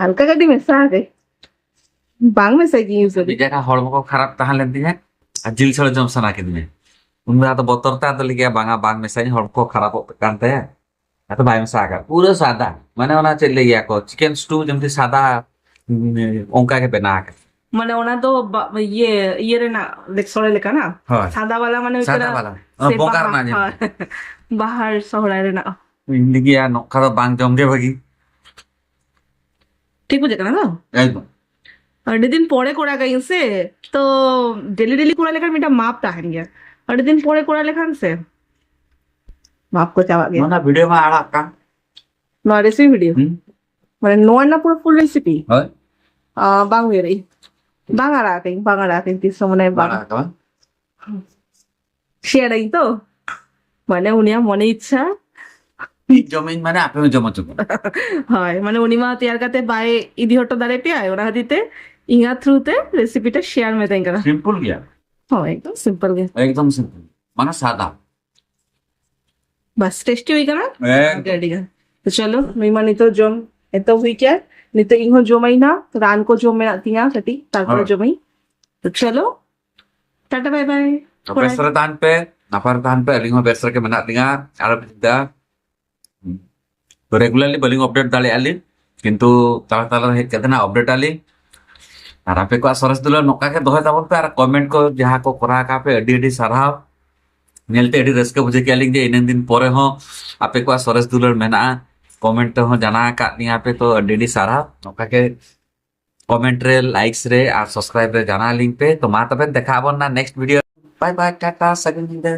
ᱦᱟᱞᱠᱟ ᱠᱟᱹᱴᱤᱡ ᱢᱮᱥᱟ ᱟᱠᱟᱫ᱾ ᱵᱟᱝ ᱢᱮᱥᱟᱭ ᱜᱤᱭᱟᱹᱧ ᱥᱟᱹᱨᱤ᱾ ᱢᱤᱫ ᱡᱟᱭᱜᱟ ᱦᱚᱲᱢᱚ ᱠᱚ ᱠᱷᱟᱨᱟᱯ ᱛᱟᱦᱮᱸ ᱞᱮᱱ ᱛᱤᱧᱟᱹ ᱟᱨ ᱡᱤᱞ ᱥᱚᱲᱮ ᱡᱚᱢ ᱥᱟᱱᱟ ᱠᱤᱫᱤᱧᱟ᱾ ᱩᱱ ᱫᱚ ᱟᱫᱚ ᱵᱚᱛᱚᱨ ᱛᱮ ᱟᱫᱚ ᱞᱟᱹᱭ ᱜᱮᱭᱟ, "ᱵᱟᱝᱟ, ᱵᱟᱝ ᱢᱮᱥᱟᱭᱟᱹᱧ, ᱦᱚᱲᱢᱚ ᱠᱚ ᱠᱷᱟᱨᱟᱯᱚᱜ ᱠᱟᱱ ᱛᱟᱭᱟ᱾" ᱟᱫᱚ ᱵᱟᱭ ᱢᱮᱥᱟ ᱟᱠᱟᱫ, ᱯᱩᱨᱟᱹ ᱥᱟᱫᱟ᱾ ᱢᱟᱱᱮ ᱚᱱᱟ ᱪᱮᱫ ᱞᱟᱹᱭ ᱜᱮᱭᱟ ᱠᱚ, ᱪᱤᱠᱮᱱ ᱥᱴᱩ ᱡᱮᱢᱛᱤ ᱥᱟᱫᱟ, ᱩᱸ, ᱚᱱᱠᱟ ᱜᱮ ᱵᱮᱱᱟᱣ ᱟᱠᱟᱫᱟ᱾ ᱢᱟᱱᱮ ᱚᱱᱟ ᱫᱚ ᱵᱟ-, ᱤᱭᱟᱹ, ᱤᱭᱟᱹ ᱨᱮᱱᱟᱜ ᱞᱮ-, ᱥᱚᱲᱮ ᱞᱮᱠᱟ ᱱᱟ? ᱦᱳᱭ᱾ ᱥᱟᱫᱟ ᱵᱟᱞᱟ ᱢᱟᱱᱮ ᱦᱩᱭᱩᱜ ᱥᱟᱫᱟ ᱠᱟᱱᱟ ᱵᱟᱞᱟ᱾ ᱚᱱᱟ ᱥᱮ ᱵᱚᱸᱜᱟ ᱵᱟᱦᱟ, ᱨᱮᱱᱟᱜ ᱧᱮᱞ᱾ ᱦᱳᱭ᱾ ᱵᱟᱦᱟ ᱥᱚᱦᱨᱟᱭ ᱨᱮᱱᱟᱜ᱾ ᱤᱧ ᱞᱟᱹᱜᱤᱫ ᱟᱨ ᱱᱚᱝᱠᱟ ᱫᱚ ᱵᱟᱝ ᱡᱚᱢ ᱜᱮ ᱵᱷᱟᱹᱜᱤ᱾ ᱴᱷᱤᱠ ᱵᱩᱡᱷᱟᱹᱜ ᱠᱟᱱᱟ ᱛᱚ? ᱮᱠᱫᱚᱢ᱾ ᱟᱹᱰᱤ ᱫᱤᱱ ᱯᱚᱨᱮ ᱠᱚᱨᱟᱣ ᱠᱟᱜ ᱤᱧ ᱥᱮ, ᱛᱚ ᱰᱮᱞᱤ ᱰᱮᱞᱤ ᱠᱚᱨᱟᱣ ᱞᱮᱠᱷᱟᱱ ᱢᱤᱫᱴᱟᱝ ᱢᱟᱯ ᱛᱟᱦᱮᱱ ᱜᱮᱭᱟ, ᱟᱹᱰᱤ ᱫᱤᱱ ᱯᱚᱨᱮ ᱠᱚᱨᱟᱣ ᱞᱮᱠᱷᱟᱱ ᱥᱮ ᱢᱟᱯ ᱠᱚ ᱪᱟᱵᱟᱜ ᱜᱮᱭᱟ᱾ ᱱᱚᱣᱟ ᱵᱷᱤᱰᱤᱭᱳ ᱢᱟ ᱟᱲᱟᱜ ᱠᱟᱱ᱾ ᱱᱚᱣᱟ ᱨᱮᱥᱤᱯᱤ ᱵᱷᱤᱰᱤᱭᱳ? ᱦᱩᱸ᱾ ᱢᱟᱱᱮ ᱱᱚᱣᱟ ᱨᱮᱱᱟᱜ ᱯᱩᱨᱟᱹ ᱯᱷᱩᱞ ᱨᱮᱥᱤᱯᱤ? ᱦᱳᱭ᱾ ᱟᱸ, ᱵᱟᱝ ᱩᱭᱦᱟᱹᱨ ᱟᱹᱧ᱾ ᱵᱟᱝ ᱟᱲᱟᱜ ᱟᱠᱟᱧ, ᱵᱟᱝ ᱟᱲᱟᱜ ᱟᱠᱟᱧ ᱛᱤᱥ ᱦᱚᱸ, ᱢᱟᱱᱮ ᱵᱟᱝ ᱵᱟᱝ᱾ ᱟᱲᱟᱜ ᱟᱠᱟᱱᱟ᱾ ᱥᱮᱭᱟᱨ ᱟᱹᱧ ᱛᱚ? ᱢᱟᱱᱮ ᱩᱱᱤᱭᱟᱜ ᱢᱚᱱᱮ ᱤᱪᱪᱷᱟ᱾ ᱤᱧ ᱡᱚᱢᱟᱹᱧ ᱢᱟᱱᱮ ᱟᱯᱮ ᱦᱚᱸ ᱡᱚᱢ ᱦᱚᱪᱚ ᱠᱚᱣᱟ᱾ ᱦᱳᱭ, ᱢᱟᱱᱮ ᱩᱱᱤ ᱢᱟ ᱛᱮᱭᱟᱨ ᱠᱟᱛᱮ ᱵᱟᱭ ᱤᱫᱤ ᱦᱚᱴᱚ ᱫᱟᱲᱮ ᱯᱮᱭᱟᱭ, ᱚᱱᱟ ᱠᱷᱟᱹᱛᱤᱨ ᱛᱮ ᱤᱧᱟᱹᱜ ᱛᱷᱨᱩ ᱛᱮ ᱨᱮᱥᱤᱯᱤ ᱴᱟ ᱥᱮᱭᱟᱨ ᱢᱤᱛᱟᱹᱧ ᱠᱟᱱᱟ᱾ ᱥᱤᱢᱯᱚᱞ ᱜᱮᱭᱟ᱾ ᱦᱳᱭ, ᱮᱠᱫᱚᱢ ᱥᱤᱢᱯᱚᱞ ᱜᱮ᱾ ᱮᱠᱫᱚᱢ ᱥᱤᱢᱯᱚᱞ᱾ ᱢᱟᱱᱮ ᱥᱟᱫᱟ᱾ ᱵᱟᱥ, ᱴᱮᱥᱴᱤ ᱦᱩᱭ ᱠᱟᱱᱟ? ᱦᱮᱸ᱾ ᱟᱹᱰᱤ ᱟᱹᱰᱤ ᱜᱟᱱ᱾ ᱛᱚ ᱪᱚᱞᱚ, ᱱᱩᱭ ᱢᱟ ᱱᱤᱛᱚᱜ ᱡᱚᱢ ᱮᱛᱚᱦᱚᱵ ᱦᱩᱭ ᱠᱮᱫ᱾ ᱱᱤᱛᱚᱜ ᱤᱧ ᱦᱚᱸ ᱡᱚᱢᱟᱹᱧ ᱱᱟ, ᱨᱟᱱ ᱠᱚ ᱡᱚᱢ ᱢᱮᱱᱟᱜ ᱛᱤᱧᱟ ᱠᱟᱹᱴᱤᱡ, ᱛᱟᱨᱯᱚᱨᱮ ᱦᱳᱭ᱾ ᱡᱚᱢᱟᱹᱧ᱾ ᱛᱚ ᱪᱚᱞᱚ, ᱴᱟᱴᱟ ᱵᱟᱭ ᱵᱟᱭ᱾ ᱛᱚ ᱵᱮᱥ ᱨᱮ ᱛᱟᱦᱮᱱ ᱯᱮ, ᱱᱟᱯᱟᱭ ᱨᱮ ᱛᱟᱦᱮᱱ ᱯᱮ, ᱟᱹᱞᱤᱧ ᱦᱚᱸ ᱵᱮᱥ ᱨᱮᱜᱮ ᱢᱮᱱᱟᱜ ᱞᱤᱧᱟ᱾ ᱟᱨ ᱢᱤᱫ ᱫᱷᱟᱣ, ᱛᱚ ᱨᱮᱜᱩᱞᱟᱨᱞᱤ ᱵᱟᱹᱞᱤᱧ ᱟᱯᱰᱮᱴ ᱫᱟᱲᱮᱭᱟᱜᱼᱟ ᱞᱤᱧ, ᱠᱤᱱᱛᱩ ᱛᱟᱞᱟ ᱛᱟᱞᱟ ᱨᱮ ᱦᱮᱡ ᱠᱟᱛᱮ ᱱᱟᱜ ᱟᱯᱰᱮᱴ ᱟᱞᱤᱧ᱾ ᱟᱨ ᱟᱯᱮ ᱠᱚᱣᱟᱜ ᱥᱚᱨᱮᱥ ᱫᱩᱞᱟᱹᱲ ᱱᱚᱝᱠᱟ ᱜᱮ ᱫᱚᱦᱚᱭ ᱛᱟᱵᱚᱱ ᱯᱮ, ᱟᱨ ᱠᱚᱢᱮᱱᱴ ᱠᱚ ᱡᱟᱦᱟᱸ ᱠᱚ ᱠᱚᱨᱟᱣ ᱟᱠᱟᱫ ᱯᱮ, ᱟᱹᱰᱤ ᱟᱹᱰᱤ ᱥᱟᱨᱦᱟᱣ᱾ ᱧᱮᱞᱛᱮ ᱟᱹᱰᱤ ᱨᱟᱹᱥᱠᱟᱹ ᱵᱩᱡᱷᱟᱹᱣ ᱠᱮᱫᱼᱟ ᱞᱤᱧ ᱡᱮ ᱤᱱᱟᱹᱜ ᱫᱤᱱ ᱯᱚᱨᱮ ᱦᱚᱸ ᱟᱯᱮ ᱠᱚᱣᱟᱜ ᱥᱚᱨᱮᱥ ᱫᱩᱞᱟᱹᱲ ᱢᱮᱱᱟᱜᱼᱟ᱾ ᱠᱚᱢᱮᱱᱴ ᱛᱮᱦᱚᱸ ᱡᱟᱱᱟᱣ ᱟᱠᱟᱫ ᱞᱤᱧᱟ ᱯᱮ, ᱛᱚ ᱟᱹᱰᱤ ᱟᱹᱰᱤ ᱥᱟᱨᱦᱟᱣ᱾ ᱱᱚᱝᱠᱟ ᱜᱮ ᱠᱚᱢᱮᱱᱴ ᱨᱮ, ᱞᱟᱭᱤᱠᱥ ᱨᱮ ᱟᱨ ᱥᱟᱵᱥᱠᱨᱟᱭᱤᱵ ᱨᱮ ᱡᱟᱱᱟᱣ ᱞᱤᱧ ᱯᱮ᱾ ᱛᱚ ᱢᱟ ᱛᱚᱵᱮ ᱫᱮᱠᱷᱟ ᱟᱵᱚᱱ ᱱᱟ ᱱᱮᱠᱥᱴ ᱵᱷᱤᱰᱤᱭᱳ᱾ ᱵᱟᱭ ᱵᱟᱭ, ᱴᱟᱴᱟ, ᱥᱟᱹᱜᱩᱱ ᱧᱤᱫᱟᱹ᱾